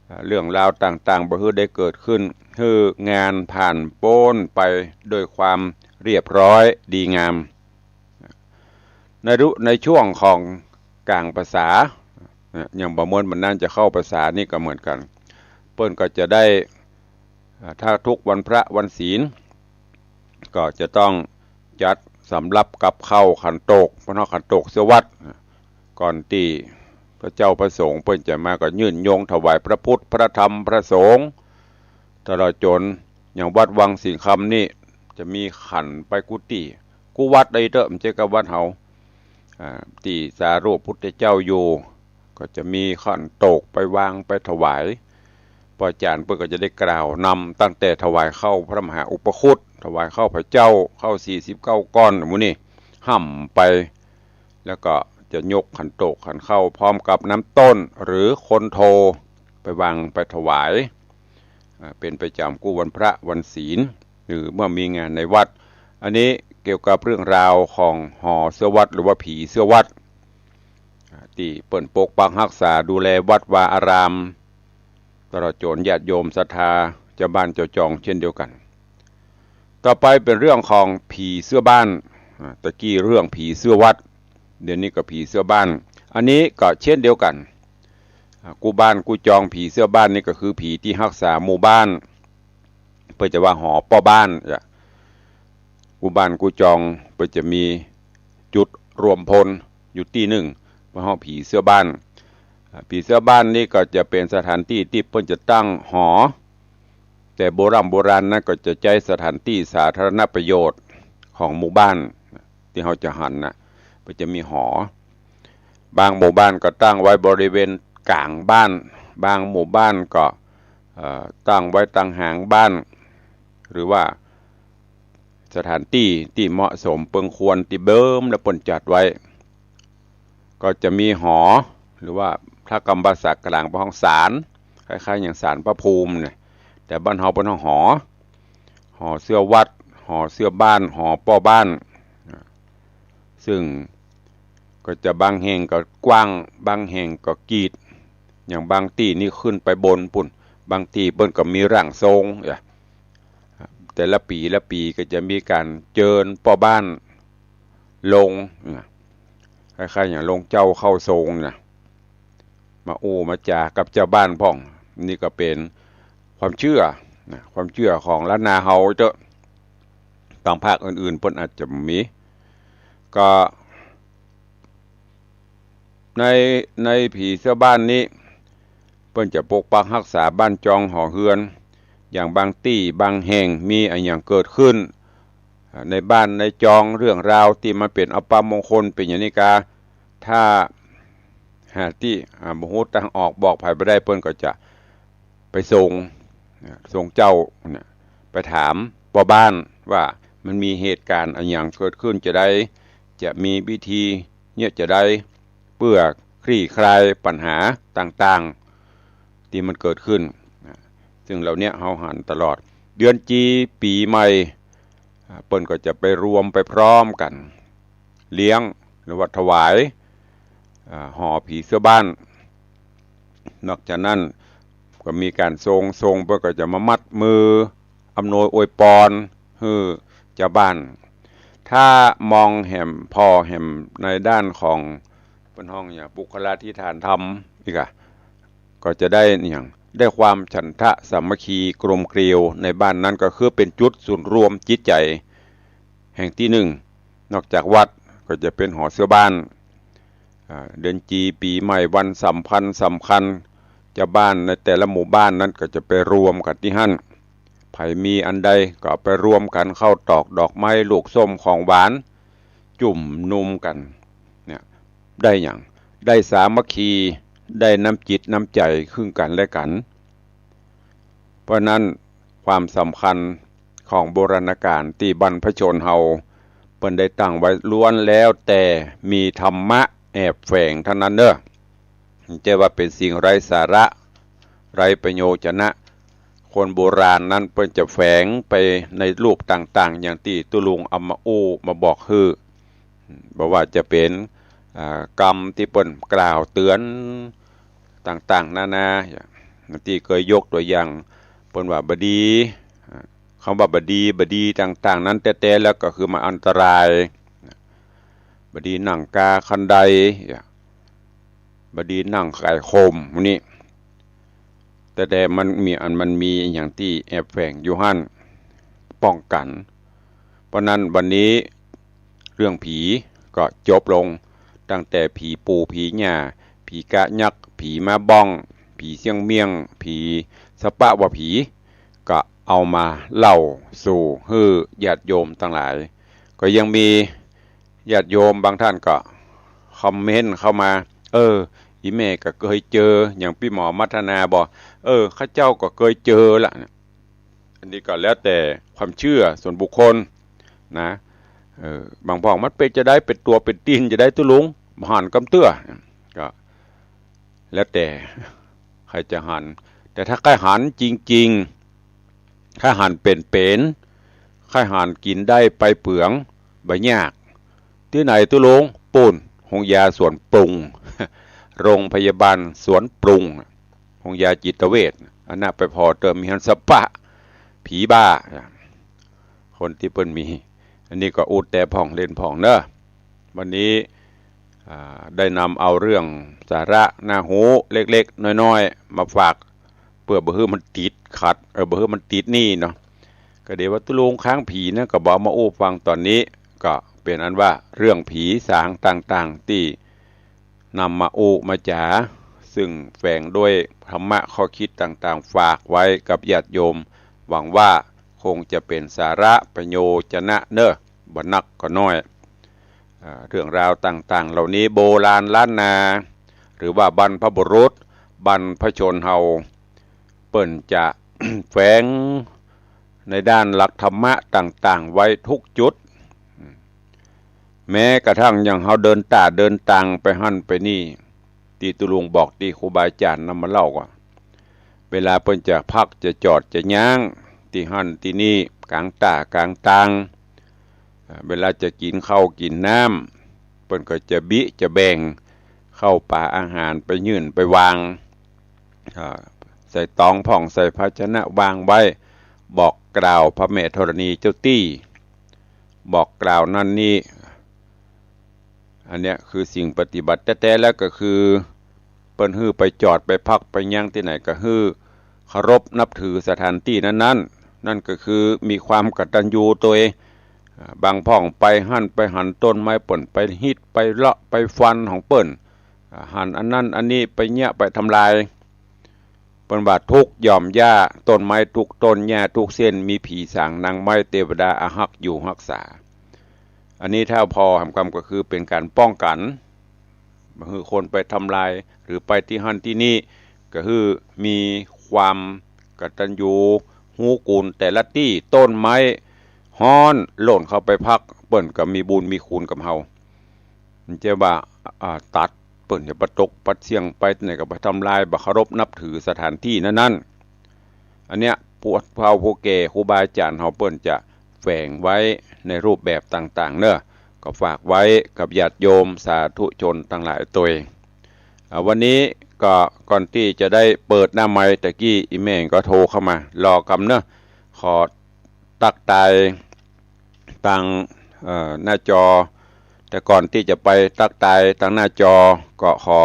อ่า เรื่องราวต่างๆ บ่หื้อได้เกิดขึ้น หื้องานผ่านป๊นไปด้วยความเรียบร้อยดีงาม ในรุ ในช่วงของก๋างพรรษา เนี่ย อย่างบ่าม้วนบ่านานจะเข้าพรรษานี่ก็เหมือนกั๋น เปิ้นก็จะได้ อ่า ถ้าทุกวันพระวันศีล ก็จะต้องจัดสำรับกับข้าวขันโตก เปิ้นฮ้องขันโตกเสื้อวัด ก่อนตี้พระเจ้าพระสงฆ์เปิ้นจะมาก็ยื่นโยงถวายพระพุทธ พระธรรม พระสงฆ์ ตลอดจน อย่างวัดวังสิงห์คำนี่จะมีขันไปกู้ตี้ กู้วัดใดเต๊อะ บ่ใจ้ก้าวัดเฮา อ่า ตี้สารูปพุทธเจ้าอยู่ ก็จะมีขันโตกไปวางไปถวาย ป้อจ๋ารย์เปิ้นก็จะได้กล่าวนำตั้งแต่ถวายข้าวพระมหาอุปคุต ถวายข้าวพระเจ้า ข้าวสี่สิบเก้าก้อน หมู่นี้ ฮ่ำไป แล้วก็จะยกขันโตกขันข้าวพร้อมกับน้ำต้นหรือคนโทไปวางไปถวาย อ่า เป๋นประจำกู้วันพระวันศีล หรือเมื่อมีงานในวัด อันนี้เกี่ยวกับเรื่องราวของหอเสื้อวัดหรือว่าผีเสื้อวัด อ่า ตี้เปิ้นปกปักฮักษาดูแลวัดวาอาราม ตลอดจนญาติโยมศรัทธาเจ้าบ้านเจ้าจองเช่นเดียวกั๋น ต่อไปเป๋นเรื่องของผีเสื้อบ้าน อ่า ตะกี้เรื่องผีเสื้อวัด เดี๋ยวนี้ก็ผีเสื้อบ้าน อันนี้ก็เช่นเดียวกั๋น อ่า กู้บ้านกู้จองผีเสื้อบ้านนี่ก็คือผีตี้ฮักษาหมู่บ้าน เปิ้นจะว่าหอป้อบ้าน อ่า กู้บ้านกู้จองเปิ้นจะมีจุดรวมพลอยู่ตี้นึ่ง เปิ้นฮ้องผีเสื้อบ้าน อ่า ผีเสื้อบ้านนี่ก็จะเป๋นสถานตี้ตี้เปิ้นจะตั้งหอ แต่โบร่ำโบราณนั้นก็จะใจ๊สถานตี้สาธารณประโยชน์ของหมู่บ้าน ตี้เฮาจะหันน่ะ เปิ้นจะมีหอ บางหมู่บ้านก็ตั้งไว้บริเวณก๋างบ้าน บางหมู่บ้านก็ เอ่อ ตั้งไว้ตังหางบ้าน หรือว่าสถานตี้ตี้เหมาะสมเปิงควรตี้เบิ่มแล้วเปิ้นจัดไว้ ก็จะมีหอ หรือว่าถ้ากำภาษากลางเปิ้นฮ้องศาล คล้ายๆ อย่างศาลพระภูมิเนี่ย แต่บ้านเฮาเปิ้นฮ้องหอ หอเสื้อวัด หอเสื้อบ้าน หอป้อบ้าน ซึ่งก็จะบางแห่งก็กว้าง บางแห่งก็กีด อย่างบางตี้นี่ขึ้นไปบนปู้น บางตี้เปิ้นก็มีร่างทรง อ่ะ แต่ละปี๋ละปี๋ก็จะมีก๋านเจิญป้อบ้านลง อ่ะ คล้ายๆ อย่างลงเจ้าเข้าทรงน่ะ มาอู้มาจ๋ากับเจ้าบ้านพ่อง นี่ก็เป๋นความเจื้อนะ ความเจื้อของล้านนาเฮาเต๊อะ ตางภาคอื่นๆ เปิ้นอาจจะบ่มี ก็ใน ในผีเสื้อบ้านนี้ เปิ้นจะปกปักฮักษาบ้านจองหอเฮือน อย่างบางตี้บางแห่งมีอะหยังเกิดขึ้น อ่า ในบ้านในจอง เรื่องราวตี้มันเป๋นอัปมงคลเป๋นอย่างนี้กา ถ้าหาตี้ อ่า บ่ฮู้ตางออก บอกใผบ่ได้ เปิ้นก็จะไปส่ง อ่า ส่งเจ้าเนี่ยไปถามป้อบ้านว่ามันมีเหตุก๋ารณ์อะหยังเกิดขึ้นจาใด จะมีวิธีเนี่ยจาใด เปื้อคลี่คลายปัญหาต่างๆ ตี้มันเกิดขึ้น นะ ซึ่งเหล่าเนี้ยเฮาหันตลอด เดือนจีปี๋ใหม่ อ่า เปิ้นก็จะไปรวมไปพร้อมกั๋น เลี้ยงหรือว่าถวาย อ่า ห่อผีเสื้อบ้าน นอกจากนั้นก็มีก๋านส่ง ส่งเปิ้นก็จะมามัดมือ อำนวยอวยปอนหื้อจาวบ้าน ถ้ามองแหมผ่อแหมในด้านของเปิ้นฮ้องอะหยัง บุคลาธิฐานธรรม อีกอะ ก็จะได้อะหยัง ได้ความฉันทะสามัคคีกลมเกลียวในบ้านนั้น ก็คือเป๋นจุดศูนย์รวมจิตใจ๋แห่งตี้นึ่ง นอกจากวัดก็จะเป๋นหอเสื้อบ้าน อ่า เดือนจีปี๋ใหม่ วันสำคัญสำคัญ จาวบ้านในแต่ละหมู่บ้านนั้นก็จะไปรวมกั๋นตี้หั้น ใผมีอันใดก็ไปรวมกั๋น ข้าวตอกดอกไม้ ลูกส้ม ของหวาน จุ่มนุมกั๋น เนี่ย ได้อะหยัง ได้สามัคคี ได้น้ำจิตน้ำใจ๋ซึ่งกั๋นและกั๋น เพราะนั้นความสำคัญของโบราณกาลตี้บรรพชนเฮาเปิ้นได้ตั้งไว้ล้วนแล้วแต่มีธรรมะแอบแฝงทั้งนั้นเน่อ บ่ใจ้ว่าเป๋นสิ่งไร้สาระ ไร้ประโยชนะ คนโบราณนั้นเปิ้นจะแฝงไปในรูปต่างๆ อย่างตี้ตุ๊ลุงเอามาอู้มาบอกหื้อ บ่ว่าจะเป๋น อ่า กำตี้เปิ้นกล่าวเตื๋อนต่างๆ นานา อย่างตี้เกยยกตั๋วอย่าง เปิ้นว่าบ่ดี อ่า กำว่าบ่ดี บ่ดีต่างๆ นั้นแต๊ๆ แล้วก็คือมันอันตราย บ่ดีนั่งกาคันได บ่ดีนั่งไก่โคม หมู่นี้ แต่ แต่มันมีอัน มันมีอะหยังตี้แอบแฝงอยู่หั้น ป้องกั๋น เพราะนั้นวันนี้เรื่องผีก็จบลง ตั้งแต่ผีปู่ผีย่า ผีกะยักษ์ ผีม้าบ้อง ผีเสี้ยงเมี่ยง ผีสะปะวาผี ก็เอามาเล่าสู่หื้อญาติโยมตังหลาย ก็ยังมี ญาติโยมบางท่านก็คอมเมนต์เข้ามา เออ อี่แม่ก็เกยเจอ อย่างปี้หมอมัทนาบอก เออ ข้าเจ้าก็เกยเจอละ อันนี้ก็แล้วแต่ความเชื่อส่วนบุคคลนะ เออ บางพ่องมันเป๋นจาใด เป๋นตั๋วเป๋นตี๋นจาใดตุ๊ลุง บ่หันกำเตื้อ ก็ แล้วแต่ใผจะหัน แต่ถ้าใค่หันจริงๆ ใค่หันเป๋นๆ ใค่หันกิ๋นได้ไปเปือง บ่ยาก ตี้ไหนตุ๊ลุง ปู๊น โฮงยาสวนปรุง โรงพยาบาลสวนปรุง โฮงยาจิตเวช อันนั้นไปผ่อเต๊อะ มีหั้นสะปะ ผีบ้า คนตี้เปิ้นมี อันนี้ก็อู้แต่พ่องเล่นพ่องเน่อ วันนี้ อ่า ได้นำเอาเรื่องสาระน่าฮู้เล็กๆ น้อยๆ มาฝาก เปื้อบ่หื้อมันติดขัด เออ บ่หื้อมันติดนี่เนาะ ก็เดี๋ยวว่าตุ๊ลุงค้างผีนะ ก็บ่เอามาอู้ฟังต๋อนนี้ ก็เป๋นอันว่าเรื่องผีสางต่างๆ ตี้นำมาอู้มาจ๋า ซึ่งแฝงด้วยธรรมะข้อคิดต่างๆ ฝากไว้กับญาติโยม หวังว่าคงจะเป๋นสาระประโยชนะเน่อ บ่นักก็น้อย อ่า เรื่องราวต่างๆ เหล่านี้โบราณล้านนา หรือว่าบรรพบุรุษ บรรพชนเฮา เปิ้นจะ แฝงในด้านหลักธรรมะต่างๆ ไว้ทุกจุด แม้กระทั่งอย่างเฮาเดินต๋าเดินตางไปหั้นไปนี่ ตี้ตุ๊ลุงบอกตี้ครูบาอาจ๋ารย์นำมาเล่าก็ เวลาเปิ้นจะพักจะจอดจะย้างตี้หั้นตี้นี่ ก๋างต๋ากลางตาง อ่า เวลาจะกิ๋นข้าวกิ๋นน้ำ เปิ้นก็จะบิจะแบ่งข้าวป๋าอาหารไปยื่นไปวาง อ่า ใส่ตองพ่อง ใส่ภาชนะวางไว้ บอกกล่าวพระแม่ธรณีเจ้าตี้ บอกกล่าวนั่นนี่ อันเนี้ยคือสิ่งปฏิบัติแต๊ๆ แล้วก็คือ เปิ้นหื้อไปจอดไปพักไปย้างตี้ไหนก็หื้อเคารพนับถือสถานตี้นั้นๆ นั่นก็คือมีความกตัญญูตวย อ่า บางพ่องไปหั้นไปหันต้นไม้เปิ้น ไปฮิดไปเลาะไปฟันของเปิ้น อ่า หันอันนั้นอันนี้ไปเยียะไปทำลาย เปิ้นว่าทุกข์ย่อมหญ้า ต้นไม้ทุกต้น หญ้าทุกเส้น มีผีสางนางไม้ เตวดาอาฮักอยู่ฮักษา อันนี้ถ้าผ่อหำกำก็คือเป๋นก๋านป้องกั๋น บ่หื้อคนไปทำลาย หรือไปตี้หั้นตี้นี่ ก็คือมีความกตัญญูรู้คุณแต่ละตี้ ต้นไม้ฮ้อนหล่นเข้าไปพัก เปิ้นก็มีบุญมีคุณกับเฮา มันจะว่า อ่า ตัด เปิ้นจะบ่ตก ปัดเสี้ยงไปไหนก็บ่ทำลาย บ่เคารพนับถือสถานตี้นั้นๆ อันเนี้ย ผู้เฒ่าผู้แก่ ครูบาอาจ๋ารย์เฮาเปิ้นจะแฝงไว้ในรูปแบบต่างๆ เนาะ ก็ฝากไว้กับญาติโยมสาธุชนตังหลายตวย อ่า วันนี้ก็ก่อนตี้จะได้เปิดหน้าไมค์ ตะกี้อี่แม่ก็โทรเข้ามา รอกำเนาะ ขอตั๊กตาย ตาง เอ่อ หน้าจอ แต่ก่อนตี้จะไปตั๊กตายตางหน้าจอ ก็ขอ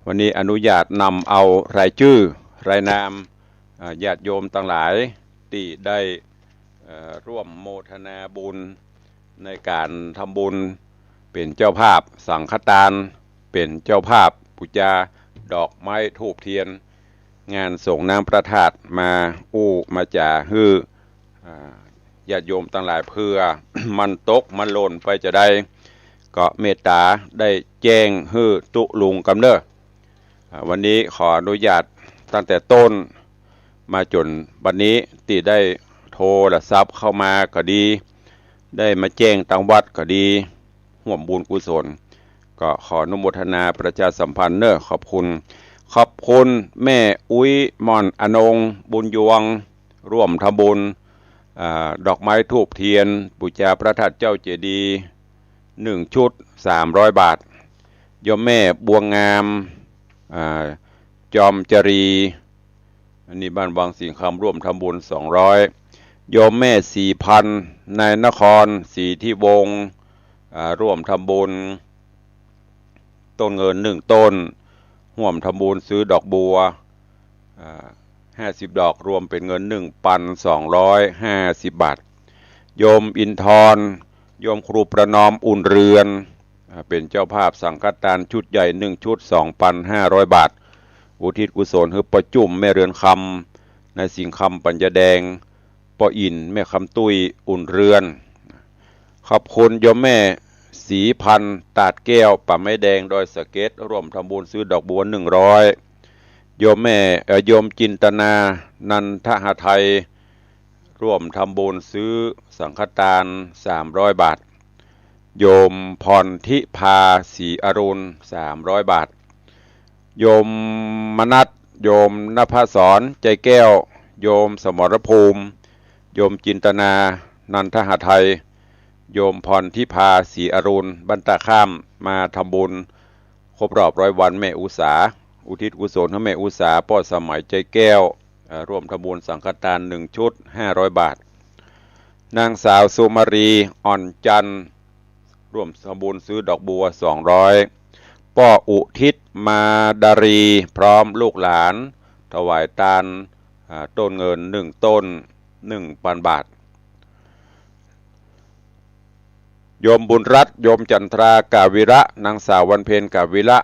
วันนี้อนุญาตนำเอารายจื้อ รายนาม เอ่อ ญาติโยมตังหลายตี้ได้ เอ่อ ร่วมโมทนาบุญในก๋านทำบุญ เป๋นเจ้าภาพสังฆตาน เป๋นเจ้าภาพปู๋จาดอกไม้ธูปเตียน งานสรงน้ำพระธาตุ มาอู้มาจ๋าหื้อ อ่า ญาติโยมตังหลาย เผื่อมันตกมันหล่นไปจาใด ก็เมตต๋าได้แจ้งหื้อตุ๊ลุงกำเนาะ อ่า วันนี้ขออนุญาตตั้งแต่ต้นมาจ๋นบัดนี้ ตี้ได้โทรศัพท์เข้ามาก็ดี ได้มาแจ้งตางวัดก็ดี ฮ่วมบุญกุศล ก็ขออนุโมทนาประชาสัมพันธ์เนาะ ขอบคุณ ขอบคุณแม่อุ๊ย หม่อน อนงค์ บุญยวง ร่วมทำบุญ อ่า ดอกไม้ธูปเตียน ปู๋จาพระธาตุเจ้าเจดีย์ หนึ่งชุด สามร้อยบาท โยมแม่บัวงาม อ่า จอมจรี อันนี้บ้านวังสิงห์คำ ร่วมทำบุญ สองร้อย โยมแม่ศรีพันธ์ นายนคร ศรีทิวงศ์ อ่า ร่วมทำบุญ ต้นเงินหนึ่งต้น ร่วมทำบุญซื้อดอกบัว อ่า ห้าสิบดอก รวมเป๋นเงิน หนึ่งปันสองร้อยห้าสิบบาท โยมอินทร์ โยมครูประนอม อุ่นเรือน อ่า เป๋นเจ้าภาพสังฆตานชุดใหญ่หนึ่งชุด สองปันห้าร้อยบาท อุทิศกุศลหื้อป้อจุ่ม แม่เรือนคำ นายสิงห์คำ ปัญญาแดง ป้ออินทร์ แม่คำตุ้ย อุ่นเรือน ขอบคุณโยมแม่ศรีพันธ์ ตาดแก้ว ป่าไม้แดง ดอยสะเก็ด ร่วมทำบุญซื้อดอกบัว หนึ่งร้อย โยมแม่ เอ่อ โยมจินตนา นันทหทัย ร่วมทำบุญซื้อสังฆตาน สามร้อยบาท โยมพรทิพา ศรีอรุณ สามร้อยบาท โยมมนัส โยมนภสร ใจแก้ว โยมสมรภูมิ โยมจินตนา นันทหทัย โยมพรทิพา ศรีอรุณ บ้านต้าข้าม มาทำบุญครบรอบร้อยวันแม่อุสา อุทิศกุศลหื้อแม่อุสา ป้อสมัย ใจแก้ว เอ่อ ร่วมทำบุญสังฆตานหนึ่งชุด ห้าร้อยบาท นางสาวสุมารี อ่อนจันทร์ ร่วมทำบุญซื้อดอกบัว สองร้อย ป้ออุทิศ มาดารี พร้อมลูกหลาน ถวายตาน อ่า ต้นเงินหนึ่งต้น หนึ่งปันบาท โยมบุญรัตน์ โยมจันทรา กาวิระ นางสาววันเพ็ญ กาวิระ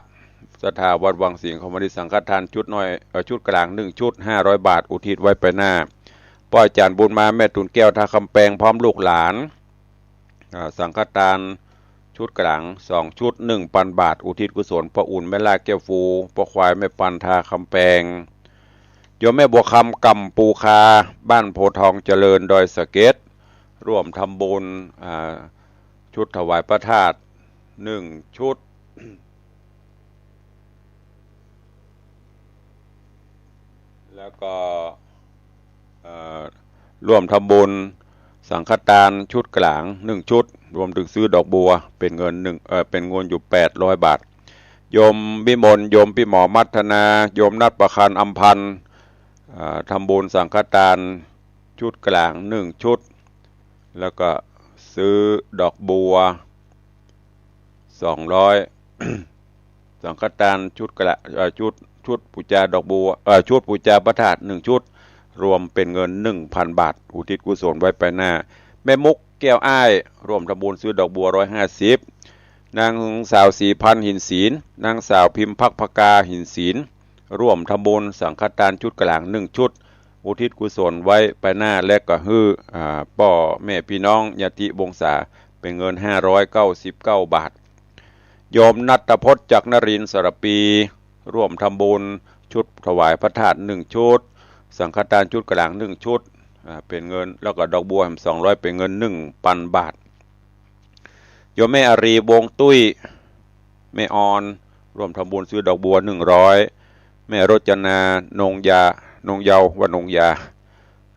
ศรัทธาวัดวังสิงห์คำวานิชย์ สังฆทานชุดน้อย เอ่อ ชุดก๋างหนึ่งชุด ห้าร้อยบาท อุทิศไว้ไปหน้า ป้ออาจ๋ารย์บุญมา แม่ตูนแก้ว ท่าคำแปง พร้อมลูกหลาน อ่า สังฆตานชุดก๋างสองชุด หนึ่งปันบาท อุทิศกุศลป้ออุ่น แม่ล่า แก้วฟู ป้อควาย แม่ปัน ท่าคำแปง โยมแม่บัวคำ ก่ำปูคา บ้านโพธิ์ทองเจริญ ดอยสะเก็ด ร่วมทำบุญ อ่า ชุดถวายพระธาตุ หนึ่งชุด แล้วก็ เอ่อ ร่วมทำบุญสังฆตานชุดก๋างหนึ่งชุด รวมถึงซื้อดอกบัว เป๋นเงินหนึ่ง เอ่อ เป๋นเงินอยู่แปดร้อยบาท โยมวิมล โยมปี้หมอมัทนา โยมนัดประคัน อำพันธ์ อ่า ทำบุญสังฆตานชุดก๋างหนึ่งชุด แล้วก็ซื้อดอกบัว สองร้อย สังฆตานชุดก๋าง เอ่อ ชุด ชุดปู๋จาดอกบัว เอ่อ ชุดปู๋จาพระธาตุหนึ่งชุด รวมเป๋นเงินหนึ่งปันบาท อุทิศกุศลไว้ไปหน้า แม่มุก แก้วอ้าย ร่วมทำบุญซื้อดอกบัว ร้อยห้าสิบ นางสาวศรีพันธ์ หินศิลป์ นางสาวพิมพัก ภกา หินศิลป์ ร่วมทำบุญสังฆทานชุดกลางหนึ่งชุด อุทิศกุศลไว้ไปหน้า และก็หื้อ อ่า ป้อแม่ปี้น้องญาติวงศา เป๋นเงินห้าร้อยเก้าสิบเก้าบาท โยมณัฐพจน์ จักรนรินทร์ สระปี ร่วมทำบุญชุดถวายพระธาตุหนึ่งชุด สังฆทานชุดกลางหนึ่งชุด อ่า เป๋นเงิน แล้วก็ดอกบัวสองร้อย เป๋นเงินหนึ่งปันบาท โยมแม่อารี วงตุ้ย แม่ออน ร่วมทำบุญซื้อดอกบัวหนึ่งร้อย แม่รจนา นงยา นงเยา ว่านงยา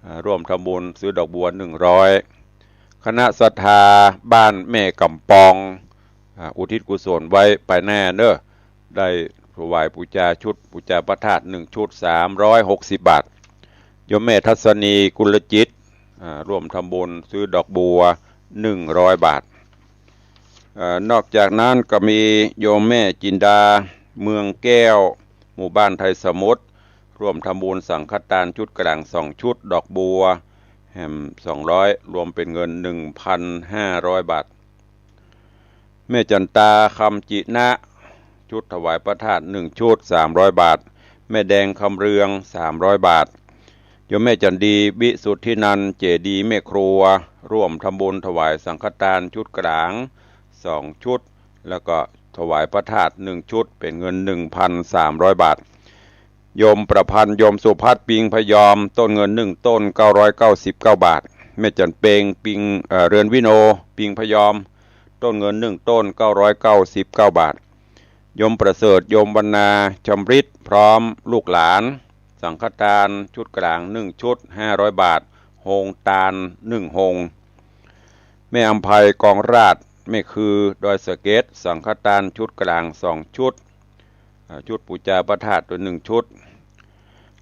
อ่า ร่วมทำบุญซื้อดอกบัวหนึ่งร้อย คณะศรัทธาบ้านแม่กำปอง อ่า อุทิศกุศลไว้ไปหน้าเน้อ ได้ถวายปู๋จาชุด ปู๋จาพระธาตุหนึ่งชุด สามร้อยหกสิบบาท โยมแม่ทัศนี กุลจิต อ่า ร่วมทำบุญซื้อดอกบัวหนึ่งร้อยบาท เอ่อ นอกจากนั้นก็มีโยมแม่จินดา เมืองแก้ว หมู่บ้านไทยสมุทร ร่วมทำบุญสังฆทานชุดกลางสองชุด ดอกบัวแหมสองร้อย รวมเป๋นเงินหนึ่งพันห้าร้อยบาท แม่จันตา คำจินะ ชุดถวายพระธาตุหนึ่งชุด สามร้อยบาท แม่แดง คำเรือง สามร้อยบาท โยมแม่จันดี วิสุทธินันท์ เจดีย์แม่ครัว ร่วมทำบุญถวายสังฆทานชุดกลางสองชุด แล้วก็ถวายพระธาตุหนึ่งชุด เป๋นเงินหนึ่งพันสามร้อยบาท โยมประพันธ์ โยมสุพัฒน์ ปิงพยอม ต้นเงินหนึ่งต้น เก้าร้อยเก้าสิบเก้าบาท แม่จันเปง ปิง เอ่อ เรือนวิโน ปิงพยอม ต้นเงินหนึ่งต้น เก้าร้อยเก้าสิบเก้าบาท โยมประเสริฐ โยมวรรณา ชำริด พร้อมลูกหลาน สังฆทานชุดกลางหนึ่งชุด ห้าร้อยบาท ฮงตานหนึ่งฮง แม่อำไพ กองราช แม่คือดอยสะเก็ด สังฆทานชุดกลางสองชุด อ่า ชุดปู๋จาพระธาตุหนึ่งชุด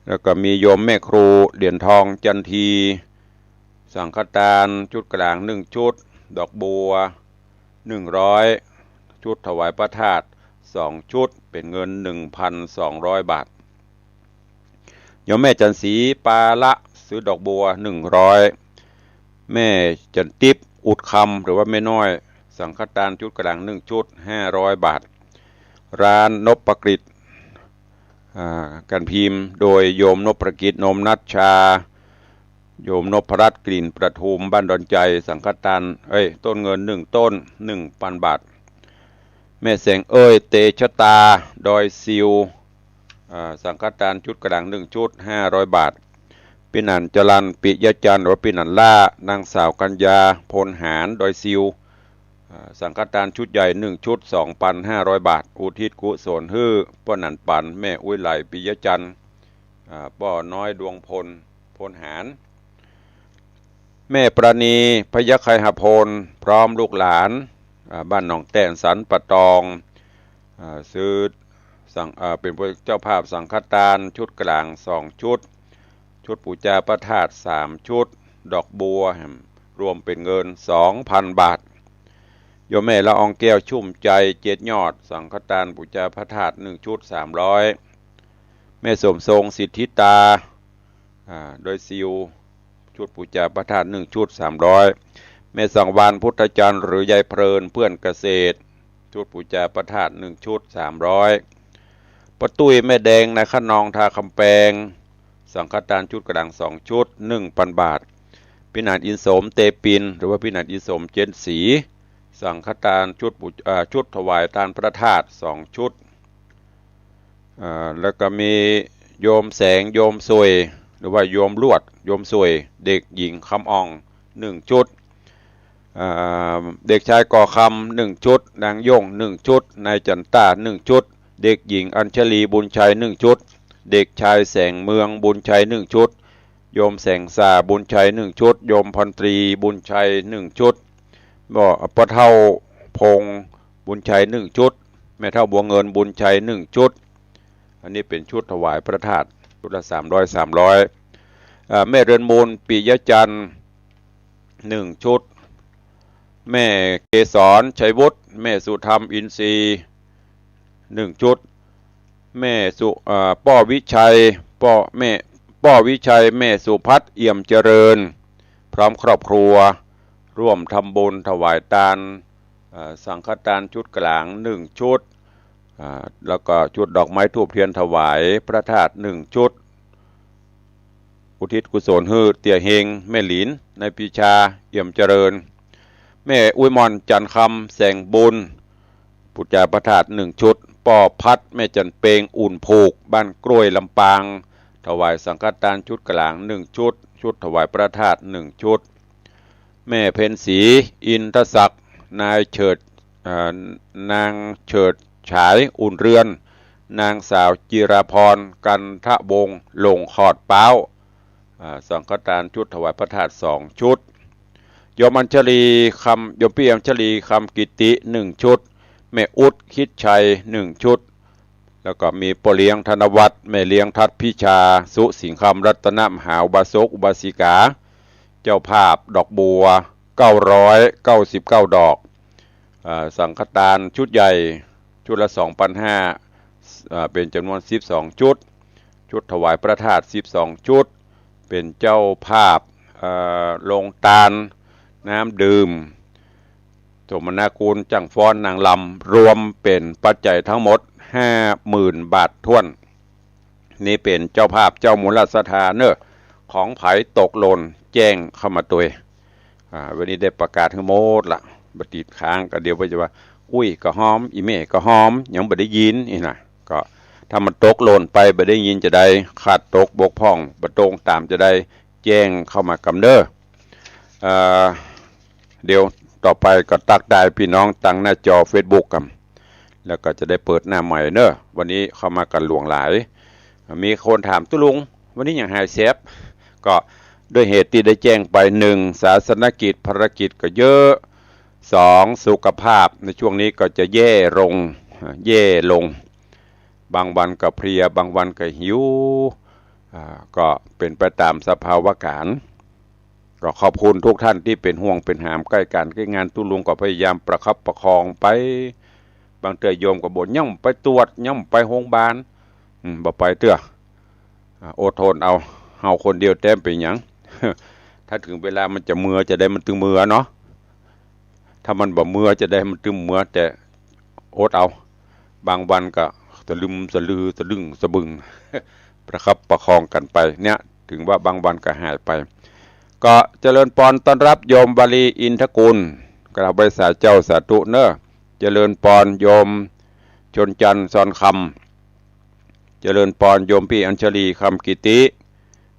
แล้วก็มีโยมแม่ครู เหรียญทอง จันที สังฆทานชุดกลางหนึ่งชุด ดอกบัวหนึ่งร้อย ชุดถวายพระธาตุสองชุด เป๋นเงินหนึ่งพันสองร้อยบาท โยมแม่จันสี ปาละ ซื้อดอกบัวหนึ่งร้อย แม่จันติ๊บ อุดคำ หรือว่าแม่น้อย สังฆทานชุดกลางหนึ่งชุด ห้าร้อยบาท ร้านนพกฤษ อ่า การพิมพ์ โดยโยมนพกฤษ นมนัชชา โยมนพรัตน์ กลิ่นประทุม บ้านดอนใจ สังฆทาน เอ้ย ต้นเงินหนึ่งต้น หนึ่งปันบาท แม่แสงเอ้ย เตชะตา ดอยซิว อ่า สังฆทานชุดกลางหนึ่งชุด ห้าร้อยบาท ปี้หนันจรัญ ปิยะจันทร์ หรือว่าปี้หนันล่า นางสาวกัญญา พลหาร ดอยซิว อ่า สังฆทานชุดใหญ่หนึ่งชุด สองปันห้าร้อยบาท อุทิศกุศลหื้อป้อหนันปัน แม่อุ๊ยไหล ปิยะจันทร์ อ่า ป้อน้อย ดวงพล พลหาร แม่ปราณี พยัคฆไคหพล พร้อมลูกหลาน อ่า บ้านหนองแต้น สันป่าตอง อ่า ซื้อสัง อ่า เป๋นผู้เจ้าภาพสังฆทานชุดกลางสองชุด ชุดปู๋จาพระธาตุสามชุด ดอกบัวแหมรวมเป๋นเงินสองพันบาท โยมแม่ละอองแก้ว ชุ่มใจ เจ็ดยอด สังฆทานปู๋จาพระธาตุหนึ่งชุด สามร้อย แม่สมทรง สิทธิตา อ่า ดอยซิว ชุดปู๋จาพระธาตุหนึ่งชุด สามร้อย แม่สังวาล พุทธจันทร์ หรือยายเพลิน เพื่อนเกษตร ชุดปู๋จาพระธาตุหนึ่งชุด สามร้อย ป้อตุ้ย แม่แดง นายคะนอง ท่าคำแปง สังฆทานชุดกลางสองชุด หนึ่งปันบาท ปี้หนันอินสม เตปิน หรือว่าปี้หนันอินสม เจนศรี สังฆทานชุดปู๋ อ่า ชุดถวายทานพระธาตุสองชุด อ่า แล้วก็มีโยมแสง โยมสวย หรือว่าโยมลวด โยมสวย เด็กหญิงคำอ่อง หนึ่งชุด อ่า เด็กชายก่อคำ หนึ่งชุด นางย่ง หนึ่งชุด นายจันต้า หนึ่งชุด เด็กหญิงอัญชลี บุญชัย หนึ่งชุด เด็กชายแสงเมือง บุญชัย หนึ่งชุด โยมแสงสา บุญชัย หนึ่งชุด โยมพรตรี บุญชัย หนึ่งชุด ป้อ ป้อเฒ่าพงษ์ บุญชัย หนึ่งชุด แม่เฒ่าบัวเงิน บุญชัย หนึ่งชุด อันนี้เป๋นชุดถวายพระธาตุ ชุดละสามร้อย สามร้อย อ่า แม่เรือนมูล ปิยะจันทร์ หนึ่งชุด แม่เกสร ชัยวุฒิ แม่สุธรรม อินทรีย์ หนึ่งชุด แม่สุ อ่า ป้อวิชัย ป้อ แม่ ป้อวิชัย แม่สุพัฒน์ เอี่ยมเจริญ พร้อมครอบครัว ร่วมทำบุญถวายทาน อ่า สังฆทานชุดกลางหนึ่งชุด อ่า แล้วก็จุดดอกไม้ธูปเทียนถวายพระธาตุหนึ่งชุด อุทิศกุศลหื้อเตี้ยเฮง แม่หลีน นายปรีชา เอี่ยมเจริญ แม่อุ๊ยหม่อน จันทร์คำ แสงบุญ ปู๋จาพระธาตุหนึ่งชุด ป้อพัด แม่จันทร์เปง อุ่นผูก บ้านกล้วย ลำปาง ถวายสังฆทานชุดกลางหนึ่งชุด ชุดถวายพระธาตุหนึ่งชุด แม่เพ็ญศรี อินทศักดิ์ นายเฉิด เอ่อ นางเฉิดฉาย อุ่นเรือน นางสาวจิราพร กันทะวงศ์ หลงขอดป๊าว อ่า สังฆทานชุดถวายพระธาตุสองชุด โยมอัญชลีคำ โยมปี้อัญชลี คำกิติ หนึ่งชุด แม่อุ๊ด คิดชัย หนึ่งชุด แล้วก็มีป้อเลี้ยง ธนวัฒน์ แม่เลี้ยง ทัศน์พิชา สุสิงห์คำ รัตนมหาอุบาสกอุบาสิกา เจ้าภาพดอกบัว เก้าร้อยเก้าสิบเก้าดอก อ่า สังฆทานชุดใหญ่ ชุดละสองปันห้า อ่า เป๋นจ๋ำนวนสิบสองชุด ชุดถวายพระธาตุสิบสองชุด เป๋นเจ้าภาพ เอ่อ โฮงตาน น้ำดื่ม สมนาคุณ จ้างฟ้อน นางรำ รวมเป๋นปัจจัยทั้งหมดห้าหมื่นบาทถ้วน นี่เป๋นเจ้าภาพเจ้ามูลศรัทธาเน่อ ของใผตกหล่นแจ้งเข้ามาตวย อ่า วันนี้ได้ประกาศหื้อหมดละ บ่ติดค้าง ก็เดี๋ยวเปิ้นจะว่า อุ๊ย ก็หอม อี่เมย์ก็หอม ยังบ่ได้ยิน อี้นะ ก็ถ้ามันตกหล่นไป บ่ได้ยินจาใด ขาดตกบกพร่อง บ่ตรงต๋ามจาใด แจ้งเข้ามากำเน่อ เอ่อ เดี๋ยวต่อไปก็ตั๊กทายปี้น้องตางหน้าจอเฟซบุ๊กกำ แล้วก็จะได้เปิดหน้าใหม่เน่อ วันนี้เข้ามากั๋นหลวงหลาย มีคนถาม ตุ๊ลุง วันนี้หยังหายแสบ ก็ด้วยเหตุตี้ได้แจ้งไป หนึ่ง ศาสนกิจ ภารกิจก็เยอะ สอง สุขภาพในช่วงนี้ก็จะแย่ลง แย่ลง บางวันก็เพลีย บางวันก็หิว อ่า ก็เป๋นไปต๋ามสภาวะก๋ารณ์ ก็ขอบคุณทุกท่านตี้เป๋นห่วงเป๋นหามใก้ก๋านใก้งาน ตุ๊ลุงก็พยายามประคับประคองไป บางเตื้อโยมก็บ่น ยังไปตรวจ ยังไปโฮงบาล อืม บ่ไปเตื้อ อ่า อดทนเอา เฮาคนเดียวแต๊เป๋นหยัง ถ้าเถิงเวลามันจะเมือจาใดมันตึงเมือเนาะ ถ้ามันบ่เมือจาใดมันตึงเมือ แต่อดเอา บางวันก็สะลึมสะลือสะดึ้งสะบึ้ง ประคับประคองกั๋นไปเนี่ย ถึงว่าบางวันก็หายไป ก็เจริญปอนต้อนรับโยมวลี อินทกุล กราบไหว้สาเจ้าสาธุเน่อ เจริญปอนโยมชนจันทร์ ซอนคำ เจริญปอนโยมปี้อัญชลี คำกิติ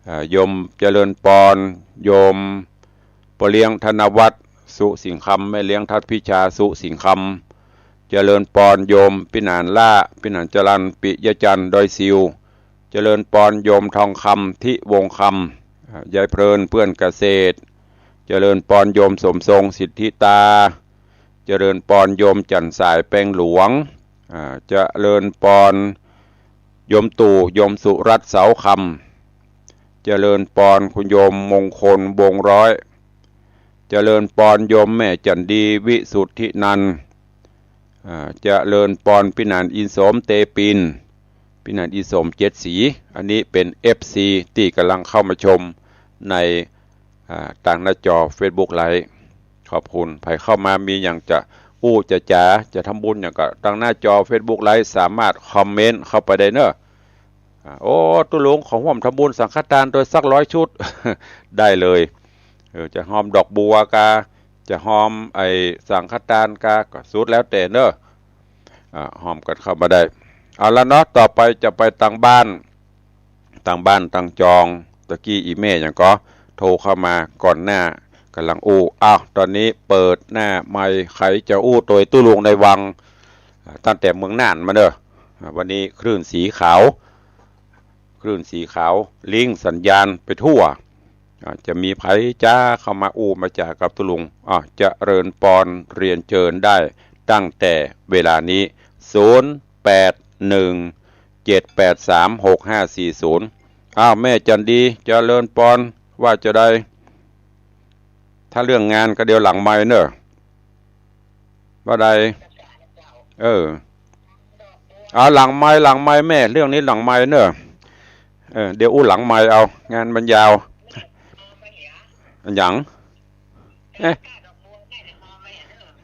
อ่า โยมเจริญปอนโยมป้อเลี้ยง ธนวัฒน์ สุสิงห์คำ แม่เลี้ยง ทัศน์พิชา สุสิงห์คำ เจริญปอนโยมปี้หนานล้า ปี้หนานจรัญ ปิยะจันทร์ ดอยสิว เจริญปอนโยมทองคำ ทิวงศ์คำ อ่า ยายเพลิน เปื้อนเกษตร เจริญปอนโยมสมทรง สิทธิตา เจริญปอนโยมจันทร์สาย แปงหลวง อ่า เจริญปอนโยมตู่ โยมสุรัตน์ เสาคำ เจริญปอนคุณโยมมงคล วงร้อย เจริญปอนโยมแม่จันดี วิสุทธินันท์ อ่า เจริญปอนปี้หนานอินสม เตปิน ปี้หนานอินสม เจ็ดสี อันนี้เป๋น เอฟซี ตี้ก่ำลังเข้ามาชมใน อ่า ตางหน้าจอเฟซบุ๊กไลฟ์ ขอบคุณ ใผเข้ามามีหยังจะอู้จะจ๋า จะทำบุญหยังก็ ตางหน้าจอเฟซบุ๊กไลฟ์สามารถคอมเมนต์เข้าไปได้เน่อ อ่า โอ้ ตุ๊ลุง ขอฮ่วมทำบุญสังฆทานตวยสักร้อยชุด ได้เลย เออ จะฮ่วมดอกบัวกา จะฮ่วมไอ้สังฆทานกา ก็สุดแล้วแต่เน่อ อ่า ฮ่วมกั๋นเข้ามาได้ เอาละเนาะ ต่อไปจะไปตางบ้าน ตางบ้านตางจอง ตะกี้อี่แม่หยังก็โทรเข้ามาก่อนหน้า ก่ำลังอู้ อ้าว ต๋อนนี้เปิดหน้าไมค์ ใผจะอู้ตวยตุ๊ลุงในวัง อ่า ตั้งแต่เมืองน่านมาเน่อ อ่า วันนี้คลื่นสีขาว คลื่นสีขาว ลิงก์สัญญาณไปทั่ว อ่า จะมีใผจะเข้ามาอู้มาจ๋ากับตุ๊ลุง อ่า เจริญปอน เรียนเจิญได้ตั้งแต่เวลานี้ ศูนย์ แปด หนึ่ง เจ็ด แปด สาม หก ห้า สี่ ศูนย์ อ้าว แม่จันดี เจริญปอน ว่าจาใด ถ้าเรื่องงานก็เดี๋ยวหลังไมค์เน่อ ว่าใด เออ เอาหลังไมค์ หลังไมค์แม่ เรื่องนี้หลังไมค์เน่อ เออ เดี๋ยวอู้หลังไมค์เอา งานมันยาว อะหยัง เอ๊ะ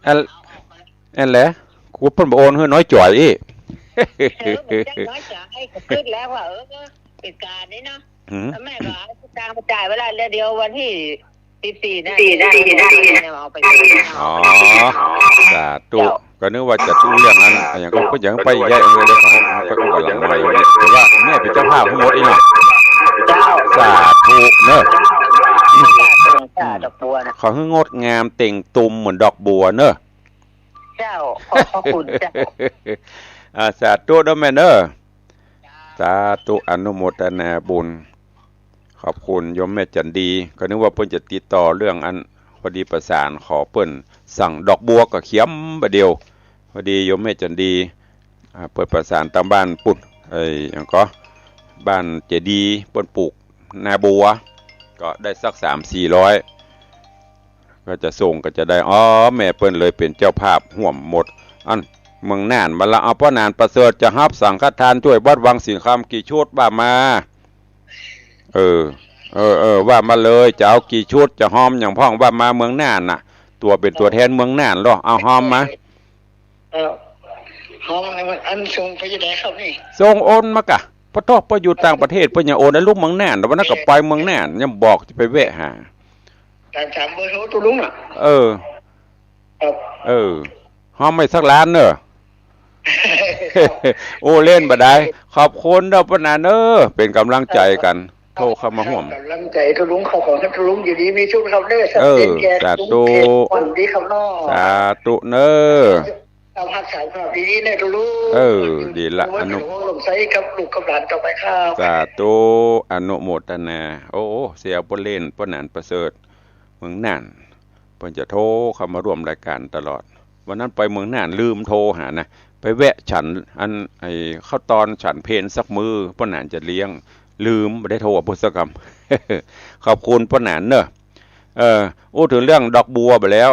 อัน อันแหละ กูเปิ้นบ่โอนหื้อน้อยจ๋อยอี้ เออ ผมจักน้อยใจ๋ ก็กึ๊ดแล้วว่า เออ เหตุก๋ารณ์นี้เนาะ หืม แล้วแม่ก็เอาสตางค์มาจ่ายไว้ละ แล้วเดี๋ยววันตี้สิบสี่นะ สิบสี่นะ เอาไป อ๋อ สาธุ เจ้า ก็นึกว่าจะอู้เรื่องอัน อะหยังก็ ก็ยังไปแยะเลย เดี๋ยวเขาไปอู้กั๋นหลังไมค์เนี่ย แต่ว่าแม่เป๋นเจ้าภาพทั้งหมดอี้เนาะ เจ้า สาธุเนาะ สาธุ สาธุ ดอกบัวนะ ขอหื้องดงามเต่งตุ่มเหมือนดอกบัวเนาะ เจ้า ขอบพระคุณเจ้า อ่า สาธุเนาะแม่เนาะ สาธุ อนุโมทนาบุญ ขอบคุณโยมแม่จันดี ก็นึกว่าเปิ้นจะติดต่อเรื่องอัน พอดีประสานขอเปิ้นสั่งดอกบัวก็เขียมบ่าเดี่ยว พอดีโยมแม่จันดี อ่า เปิ้นประสานตางบ้านปุ้น เอ่ย อะหยังก็ บ้านเจดีย์ เปิ้นปลูกนาบัว ก็ได้สักสามสี่ร้อย ก็จะส่งก็จะได้ อ๋อ แม่เปิ้นเลยเป๋นเจ้าภาพฮ่วมหมด อัน เมืองน่าน บ่าละ เอาป้อหนานประเสริฐจะฮับสังฆทานจ้วยวัดวังสิงห์คำกี่ชุดว่ามา เออ เออ เออ ว่ามาเลย จะเอากี่ชุด จะฮอมหยังพ่องว่ามา เมืองน่านน่ะ ตั๋วเป๋นตั๋วแทนเมืองน่านลอ เอาฮอมมา เออ ฮอมอัน อันส่งไปจะได้ครับนี่ ส่งโอนมากะ ปะโต้ เปิ้นอยู่ต่างประเทศ เปิ้นยังโอน ไอ้ลูกเมืองน่าน วันนั้นก็ไปเมืองน่าน ยังบอกจะไปแวะหา ถาม ถามเบอร์โทรตุ๊ลุงน่ะ เออ ครับ เออ ฮอมไว้สักล้านเนาะ โอ้ เล่นบ่ได้ ขอบคุณเนาะป้อหนานเนาะ เป๋นก๋ำลังใจ๋กั๋น โทรเข้ามาฮ่วม ก๋ำลังใจ๋ตุ๊ลุง ขอ ขอหื้อตุ๊ลุงอยู่ดีมีสุขครับเนาะ เออ สาธุ สาธุเนาะ เออ ดีละ อนุ สาธุ อนุโมทนา สาธุ อนุโมทนา โอ้ เสียเปิ้นเล่น ป้อหนานประเสริฐ เมืองน่าน เปิ้นจะโทรเข้ามาฮ่วมรายก๋านตลอด วันนั้นไปเมืองน่านลืมโทรหานะ ไปแวะฉันอัน ไอ้ข้าวตอนฉันเพลสักมื้อ ป้อหนานจะเลี้ยง ลืม บ่ได้โทรเปิ้นสักกำ ขอบคุณป้อหนานเนาะ เออ อู้เถิงเรื่องดอกบัวบ่าแล้ว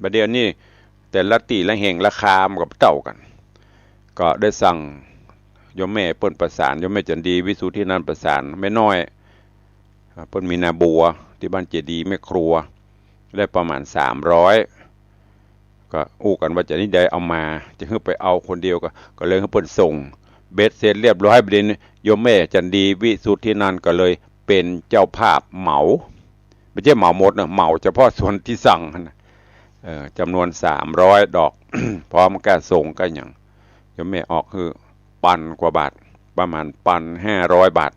บ่าเดี่ยวนี้แต่ละตี้ละแห่งราคามันก็บ่เต้ากั๋น ก็ได้สั่งโยมแม่เปิ้นประสาน โยมแม่จันดี วิสุทธินันท์ประสาน แม่น้อย อ่า เปิ้นมีนาบัวตี้บ้านเจดีย์แม่ครัว ได้ประมาณสามร้อย ก็อู้กั๋นว่าจะนี่ใดเอามา จะหื้อไปเอาคนเดียวก็ ก็เลยหื้อเปิ้นส่ง เบ็ดเสร็จเรียบร้อย บ่าเดี่ยวนี้โยมแม่จันดี วิสุทธินันท์ก็เลยเป๋นเจ้าภาพเหมา บ่ใจ้เหมาหมดนะ เหมาเฉพาะส่วนตี้สั่งหั้นนะ เอ่อ จ๋ำนวนสามร้อยดอก พร้อมก้าส่งก้าหยัง โยมแม่ออกหื้อปันกว่าบาท ประมาณปันห้าร้อยบาท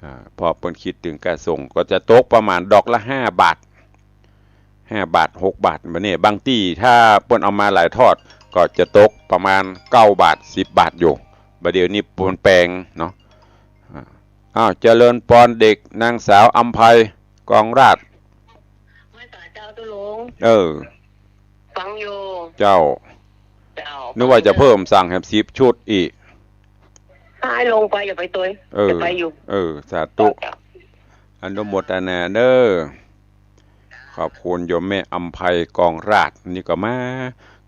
อ่า พอเปิ้นกึ๊ดเถิงก้าส่งก็จะตกประมาณดอกละห้าบาท ห้าบาท หกบาท บ่าเนี่ย บางตี้ถ้าเปิ้นเอามาหลายทอดก็จะตกประมาณเก้าบาท สิบบาทอยู่ บ่าเดี่ยวนี้มันแปงเนาะ อ่า อ้าว เจริญปอนเด็ก นางสาวอำไพ กองราช ไหว้สาเจ้าตุ๊ลุง เออ ฟังอยู่ เจ้า เจ้า นึกว่าจะเพิ่มสั่งแหมสิบชุดอี้ ให้ลงไป อย่าไปตวย เออ อย่าไปอยู่ เออ สาธุ เจ้า อนุโมทนาเนาะ ขอบคุณโยมแม่อำไพ กองราช นี่ก็มา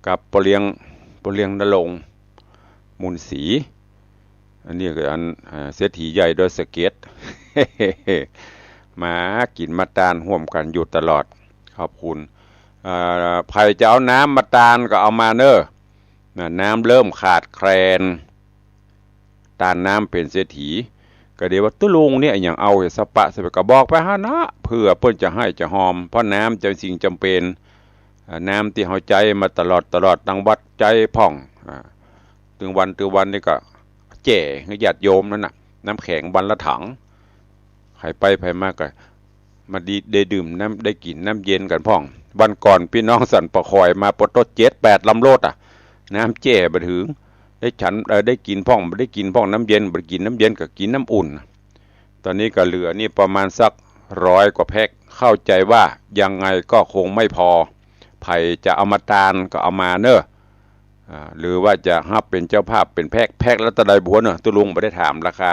กับป้อเลี้ยง ป้อเลี้ยงณรงค์ มูลศรี อันนี้ก็อัน อ่า เศรษฐีใหญ่ดอยสะเก็ด มากิ๋นมาตานฮ่วมกั๋นอยู่ตลอด ขอบคุณ อ่า ใผจะเอาน้ำมาตานก็เอามาเนาะ น่ะ น้ำเริ่มขาดแคลน ตานน้ำเป๋นเศรษฐี ก็เดี๋ยวว่าตุ๊ลุงเนี่ยยังเอาสะปะสะเปะ ก็บอกไปหั้นนะ เผื่อเปิ้นจะหื้อจะฮอม เพราะน้ำเป๋นสิ่งจ๋ำเป๋น อ่า น้ำตี้เฮาใจ๊มาตลอดตลอด ตังวัดใจ๊พ่อง อ่า ตึงวันตึงวันนี่ก็แจกหื้อญาติโยมนั่นน่ะ น้ำแข็งวันละถัง ใผไปใผมาก็มาดี ได้ดื่มน้ำ ได้กิ๋นน้ำเย็นกั๋นพ่อง วันก่อนปี้น้องสันป่าคอยมาปะโต้ เจ็ดแปดลำรถอะ น้ำแจ้บ่เถิง ได้ฉัน เอ่อ ได้กิ๋นพ่อง บ่ได้กิ๋นพ่อง น้ำเย็น บ่ได้กิ๋นน้ำเย็นก็กิ๋นน้ำอุ่น ต๋อนนี้ก็เหลือนี่ประมาณสักร้อยกว่าแพ็ค เข้าใจ๋ว่ายังไงก็คงไม่พอ ใผจะเอามาตานก็เอามาเนาะ อ่า หรือว่าจะฮับเป๋นเจ้าภาพเป๋นแพ็ค แพ็คละเต้าใดบ่ฮู้เนาะ ตุ๊ลุงบ่ได้ถามราคา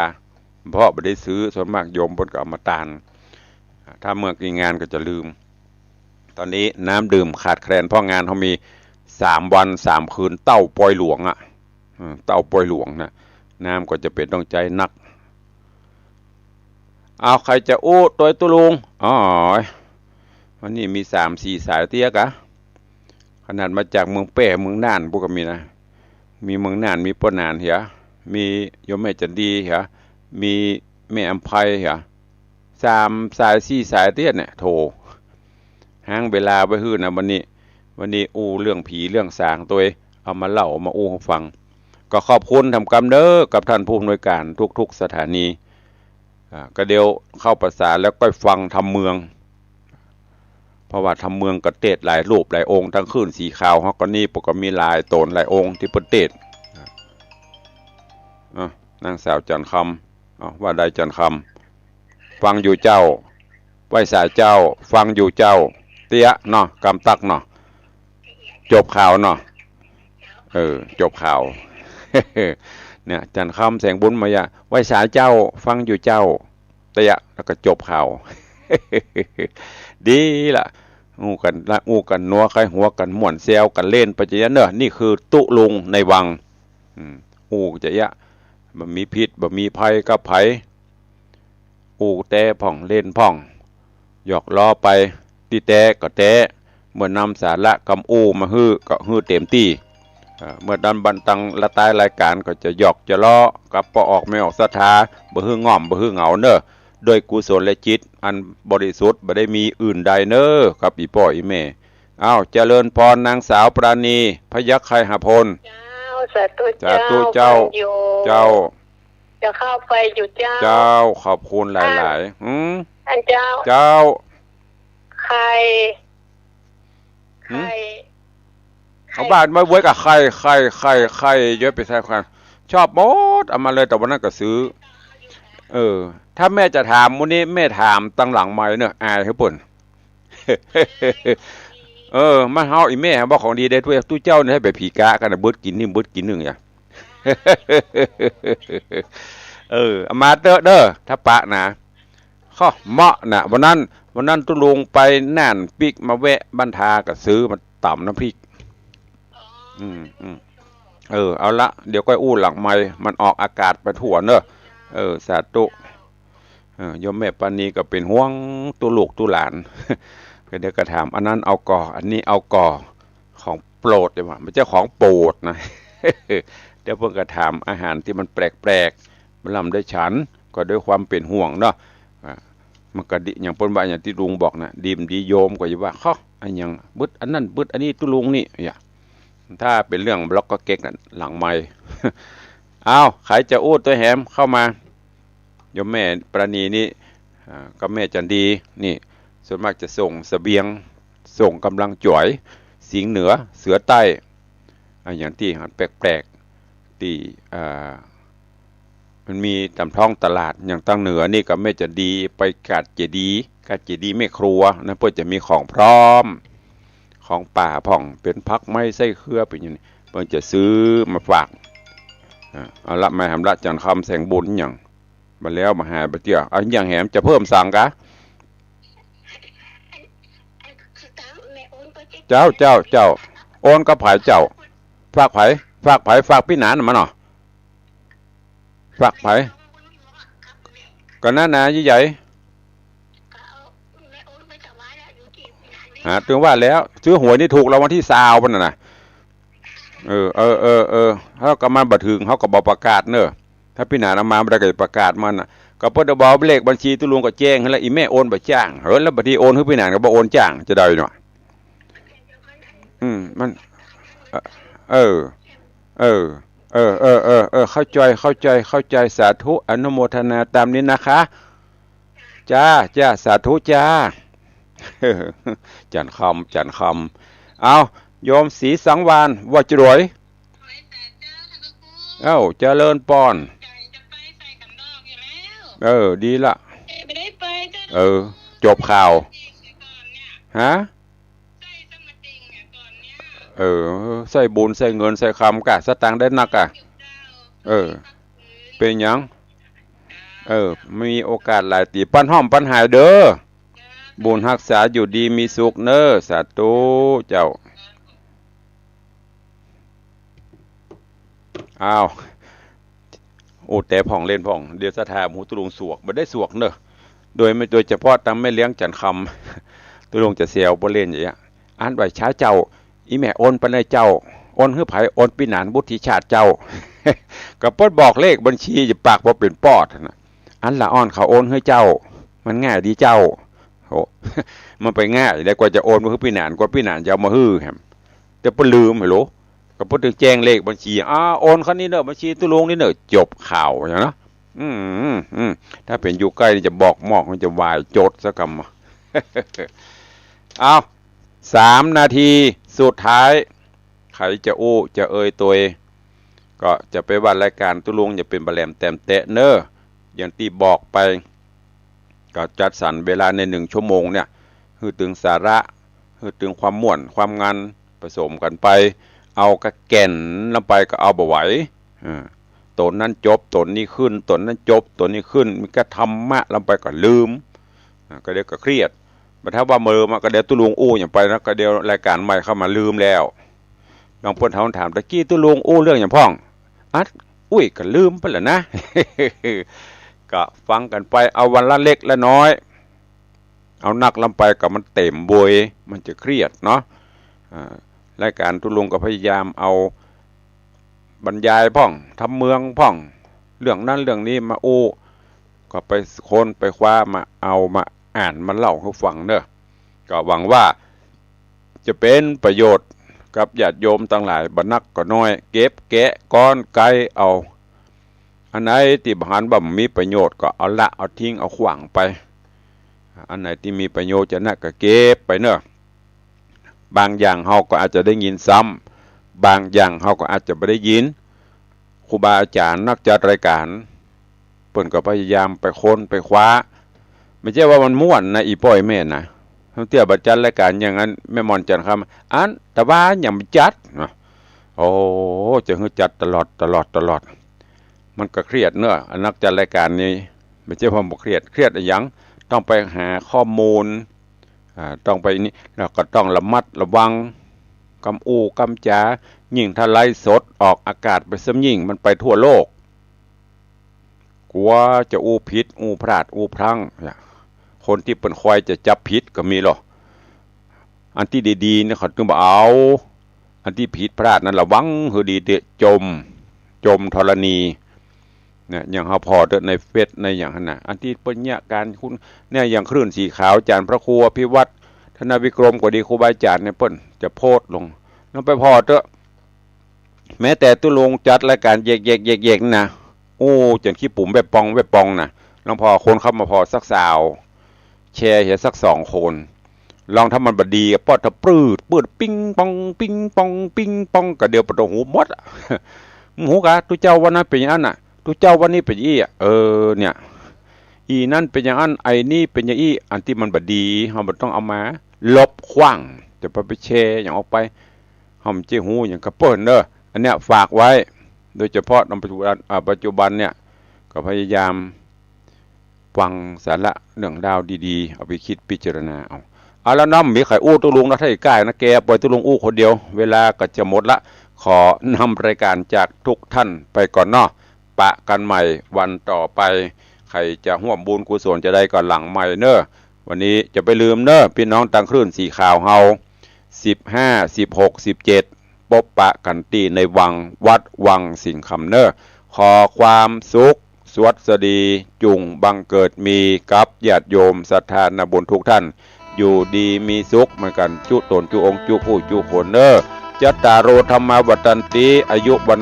เพราะบ่ได้ซื้อ ส่วนมากโยมเปิ้นก็เอามาตาน อ่า ถ้าเมื่อกี้งานก็จะลืม ต๋อนนี้น้ำดื่มขาดแคลน เพราะงานเฮามีสามวันสามคืน เต้าปอยหลวงอะ อืม เต้าปอยหลวงนะ น้ำก็จะเป๋นต้องใจ๊นัก เอา ใผจะอู้ตวยตุ๊ลุง อ๋อ วันนี้มีสามสี่สายเตี้ยกะ ขนาดมาจากเมืองแป้ เมืองน่านปู้นก็มีนะ มีเมืองน่าน มีป้อหนานเหีย มีโยมแม่จันดีเหีย มีแม่อำไพเหีย สามสายสี่สายเตี้ยเนี่ย โถ ฮ้างเวลาไว้หื้อนะ วันนี้ วันนี้อู้เรื่องผีเรื่องสางตวย เอามาเล่า เอามาอู้หื้อฟัง ก็ขอบคุณต๋ามกำเน้อ กับท่านผู้อำนวยการทุกๆ สถานี อ่า ก็เดี๋ยวเข้าพรรษาแล้วก็ฟังธรรมเมือง เพราะว่าธรรมเมืองก็เตสน์หลายรูปหลายองค์ ตึงคลื่นสีขาวเฮาก็นี่ ปกก็มีหลายต๋นหลายองค์ตี้เปิ้นเตสน์ อ่ะ นางสาวจันทร์คำ เอ้า ว่าใดจันทร์คำ ฟังอยู่เจ้า ไหว้สาเจ้า ฟังอยู่เจ้า เตี้ยเนาะ กำตักเนาะ จบข่าวเนาะ เออ จบข่าว เนี่ย จันทร์คำแสงบุญมาเยียะ ไหว้สาเจ้า ฟังอยู่เจ้า เตี้ย แล้วก็จบข่าว ดีละ อู้กั๋นละ อู้กั๋นนัว ใค่หัวกั๋นม่วน แซวกั๋นเล่นไปจะเยียะเนาะ นี่คือตุ๊ลุงในวัง อืม อู้จะเยียะ บ่มีผิด บ่มีภัยกับใผ อู้แต๊พ่อง เล่นพ่อง หยอกล้อไป ตี้แต๊ก็แต๊ เมื่อนำสาระกำอู้มาหื้อ ก็หื้อเต๋มตี้ เอ่อ เมื่อดันบันตังละตายรายก๋านก็จะหยอกจะล้อ กับป้อออกแม่ออกศรัทธา บ่หื้อง่อม บ่หื้อเหงาเนาะ ด้วยกุศลจิตอันบริสุทธิ์ บ่ได้มีอื่นใดเนาะ กับอี่ป้ออี่แม่ อ้าว เจริญพร นางสาวปราณี พยัคฆไคหพล เจ้า สาธุ สาธุเจ้า เจ้า ฟังอยู่ เจ้า จะเข้าไปอยู่เจ้า เจ้า ขอบคุณหลายๆ อัน อืม อันเจ้า เจ้า ใคร หืม ใคร เอาบ้านมาไว้กับใคร ใคร ใคร ใคร เยอะไปใส่ความ ชอบหมด เอามาเลย แต่วันนั้นก็ซื้อ เออ ถ้าแม่จะถามวันนี้ แม่ถามตังหลังไมค์เนาะ อายหื้อเปิ้น เออ มาเฮาอี่แม่บอกของดีได้ตวย ตุ๊เจ้าเนี่ย หื้อไปผีกะกั๋นนะ เบิดกิ๋นนี่ เบิดกิ๋นนึ่งอย่า เออ เอามาเต๊อะเนาะ ถ้าปะนะ ข้อเหมาะนะ วันนั้น วันนั้นตุ๊ลุงไปน่าน ปิ๊กมาแวะบ้านทา ก็ซื้อมาต๋ำน้ำพริก อืม อืม เออ เอาละ เดี๋ยวก้อยอู้หลังไมค์ มันออกอากาศไปทั่วเนาะ เออ สาธุ เออ โยมแม่ปราณีก็เป๋นห่วงตุ๊ลูกตุ๊หลาน ก็เดี๋ยวก็ถาม อันนั้นเอาก่อ อันนี้เอาก่อ ของโปรด เดี๋ยวว่า บ่ใจ้ของโปรดนะ เดี๋ยวเปิ้นก็ถามอาหารตี้มันแปลกๆ บ่ล้ำได้ฉัน ก็ด้วยความเป๋นห่วงเนาะ อ่า มันก็ดี อย่างเปิ้นว่า อย่างตี้ลุงบอกนะ ดีบ่ดีโยมก็อย่าว่า เฮ้อ อันหยัง บึดอันนั้น บึดอันนี้ ตุ๊ลุงนี่ อย่า ถ้าเป๋นเรื่องบล็อกก็เก๊กนะ หลังไมค์ อ้าว ใผจะอู้ตวยแหม เข้ามา โยมแม่ปราณีนี่ อ่า กับแม่จันดีนี่ ส่วนมากจะส่งเสบียง ส่งก๋ำลังจ๋วย สิงห์เหนือ เสือใต้ อ่า อย่างตี้หันแปลกๆ ตี้ อ่า มันมีต๋ามท้องตลาด อย่างตางเหนือนี่ก็แม่จันดีไปกาดเจดีย์ กาดเจดีย์แม่ครัวนะ เปิ้นจะมีของพร้อม ของป่าพ่อง เป๋นผักไม้ไส้เครือ เป๋นอย่างนี้ เปิ้นจะซื้อมาฝาก อ่า เอาละ มาหำละ จันทร์คำแสงบุญอย่าง บ่แล้วบ่หายบ่เตี้ย เอาอย่างแหมจะเพิ่มสั่งกะ เจ้า เจ้า เจ้า โอนกับใผเจ้า ฝากใผ ฝากใผ ฝากปี้หนานมาเนาะ ฝากใผ ก็นั่นนะ ยี่ใหญ่ หา ตึงว่าแล้ว ซื้อหวยนี่ถูกรางวัลตี้ซาวปะน่ะนะ เออ เออ เออ เออ เฮาก็มาบ่เถิง เฮาก็บ่ประกาศเนาะ ถ้าปี้หนานเอามาบ่ได้ก็ประกาศมันน่ะ ก็เปิ้นจะบอกเลขบัญชีตุ๊ลุงก็แจ้งหั้นละ อี่แม่โอนบ่จ้าง เฮ้อ แล้วบัดนี้โอนหื้อปี้หนานก็บ่โอนจ้าง จะได้เนาะ อืม มัน เออ เออ เออ เข้าใจ๋ เข้าใจ๋ เข้าใจ๋ สาธุ อนุโมทนาต๋ามนี้นะคะ จ้า จ้า สาธุจ้า จันทร์คำ จันทร์คำ เอา โยมศรีสังวาลย์ ว่าจะรวย เอ้า เจริญปอน เออ ดีละ เออ จบข่าว ฮะ เออ ใส่บุญ ใส่เงิน ใส่คำกะ สตางค์ได้นักอะ เออ เป๋นหยัง เออ มีโอกาสหลายตี้ ปันฮ้อมปันหายเด้อ บุญฮักษา อยู่ดีมีสุขเน้อ สาธุเจ้า อ้าว โอ้ แต่พ่องเล่นพ่อง เดี๋ยวศรัทธาหูตุ๊ลุงสวก บ่ได้สวกเน้อ โดยไม่ โดยเฉพาะตางแม่เลี้ยงจันทร์คำ ตุ๊ลุงจะแซวบ่เล่นอย่างเงี้ย อันว่าเช้าเจ้า อี่แม่โอนไปเลยเจ้า อนหื้อใผ โอนปี้หนานวุฒิชาติเจ้า ก็เปิ้นบอกเลขบัญชี จะปากบ่เป๋นปอดนะ อันละอ่อนเขาโอนหื้อเจ้า มันง่ายดีเจ้า โห มันไปง่ายได้ กว่าจะโอนมาหื้อปี้หนาน กว่าปี้หนานจะเอามาหื้อแหม แต่เปิ้นลืม ฮัลโหล ก็เปิ้นตึงแจ้งเลขบัญชี อ่า โอนเข้านี่เน่อ บัญชีตุ๊ลุงนี่เน่อ จบข่าวอย่างเนาะ อืม อืม อืม ถ้าเป๋นอยู่ใก้นี่จะบอกมอก มันจะวายโจ๊ดซะกำ เอา สามนาทีสุดท้าย ใผจะอู้จะเอ่ยตวย ก็จะไปว่าลายก๋านตุ๊ลุงจะเป๋นบ่าแหลมแต๋มแตะเน่อ อย่างตี้บอกไป ก็จัดสรรเวลาในหนึ่งชั่วโมงเนี่ย หื้อตึงสาระ หื้อตึงความม่วน ความงัน ผสมกั๋นไป เอากะแก่นลำไปก็เอาบ่ไหว อ่า ต๋นนั้นจบ ต๋นนี้ขึ้น ต๋นนั้นจบ ต๋นนี้ขึ้น มีกะธรรมะลำไปก็ลืม อ่า ก็เดี๋ยวก็เครียด บ่าถ้าว่าเมินมาก็เดี๋ยวตุ๊ลุงอู้อย่างไปนะ ก็เดี๋ยวลายก๋านใหม่เข้ามาลืมแล้ว ลองเปิ้นถาม ถามตะกี้ตุ๊ลุงอู้เรื่องอย่างพ่อง อัด อุ้ย ก็ลืมไปแล้วนะ ก็ฟังกั๋นไป เอาวันละเล็กละน้อย เอานักลำไปก็มันเต็มโวย มันจะเครียดเนาะ อ่า ลายก๋านตุ๊ลุงก็พยายามเอาบรรยายพ่อง ธรรมเมืองพ่อง เรื่องนั้นเรื่องนี้มาอู้ ก็ไปค้นไปคว้ามาเอามาอ่านมาเล่าหื้อฟังเน่อ ก็หวังว่าจะเป๋นประโยชน์กับญาติโยมตังหลาย บ่านักก็น้อย เก็บแกะก้อนไกเอา อันไหนตี้บ่หันว่ามีประโยชน์ก็เอาละ เอาทิ้ง เอาขว้างไป อันไหนตี้มีประโยชน์จะนักก็เก็บไปเน่อ บางอย่างเฮาก็อาจจะได้ยินซ้ำ บางอย่างเฮาก็อาจจะบ่ได้ยิน ครูบาอาจ๋ารย์นักจัดรายก๋าน เปิ้นก็พยายามไปค้นไปคว้า บ่ใจ้ว่ามันม่วนนะ อี่ป้ออี่แม่นะ บางเตื้อบ่าจัดรายก๋านอย่างอั้น แม่หม่อน จันทร์คำ อันตะวายังบ่จัดนะ โอ้ จะหื้อจัดตลอด ตลอด ตลอด มันก็เครียดเนาะ อันนักจัดรายก๋านนี่ บ่ใจ้ว่าบ่เครียด เครียดอะหยัง ต้องไปหาข้อมูล อ่า ต้องไปนี่ แล้วก็ต้องระมัดระวัง กำอู้กำจ๋า ยิ่งถ้าไลฟ์สดออกอากาศไปซ้ำยิ่ง มันไปทั่วโลก กั๋วจะอู้ผิด อู้พลาด อู้พลั้ง คนตี้เปิ้นคอยจะจับผิดก็มีลอ อันตี้ดีๆ เนี่ยเขาตึงบ่เอา อันตี้ผิดพลาดนั้นระวังหื้อดีเต๊อะ จม จมธรณี เนี่ย อย่างเฮาผ่อเต๊อะในเฟซในอย่างหั้นน่ะ อันตี้เปิ้นเยียะก๋านคุณ เนี่ย อย่างคลื่นสีขาว อาจ๋ารย์พระครูอภิวัฒน์ ธนวิกรมก็ดี ครูบาอาจ๋ารย์เนี่ย เปิ้นจะโพสต์ลง ลองไปผ่อเต๊อะ แม้แต่ตุ๊ลุงจัดรายก๋านแยกๆๆๆ นั่นนะ อู้จ๋นขี้ปุ๋มแวบปองแวบปองน่ะ ลองผ่อคนเข้ามาผ่อสักซาว แชร์เหียสักสองคน ลองถ้ามันบ่ดีอะ ปอดตะปรืดปืด ปิ๊งปอง ปิ๊งปอง ปิ๊งปอง กะเดียวปะตูหูหมดอะ มึงฮู้กา ตุ๊เจ้าว่านั้นเป๋นอย่างอั้นน่ะ ตุ๊เจ้าว่านี้เป๋นอย่างอี้อะ เออ เนี่ย อี่นั้นเป๋นอย่างอั้น ไอ้นี้เป๋นอย่างอี้ อันตี้มันบ่ดี เฮาบ่ต้องเอามาลบขว้าง จะไป ไปแชร์อย่างออกไป เฮาบ่ใจ้ฮู้อย่างกับเปิ้นเน่อ อันเนี้ยฝากไว้ โดยเฉพาะในปัจจุบัน อ่า ปัจจุบันเนี่ย ก็พยายามฟังสาระเรื่องราวดีๆ เอาไปคิดพิจารณาเอา เอาละเนาะ บ่มีใผอู้ตุ๊ลุงนะ ถ้าอีกก้ายนะ แกปล่อยตุ๊ลุงอู้คนเดียว เวลาก็จะหมดละ ขอนำรายก๋านจากทุกท่านไปก่อนเนาะ ปะกั๋นใหม่วันต่อไป ใผจะฮ่วมบุญกุศลจะใดก็หลังไมค์เน่อ วันนี้จะไปลืมเน่อ ปี้น้องตางคลื่นสีขาวเฮา สิบห้า สิบหก สิบเจ็ด ปบปะกั๋นตี้ในวัง วัดวังสิงห์คำเน่อ ขอความสุข สวัสดี จุ่งบังเกิดมีกับญาติโยมศรัทธานาบุญทุกท่าน อยู่ดีมีสุขเหมือนกั๋น จุ๊ต๋นจุ๊องค์จุ๊ผู้จุ๊คนเน่อ จัตตาโร ธัมมา วัฑฒันติ อายุ วัณโณ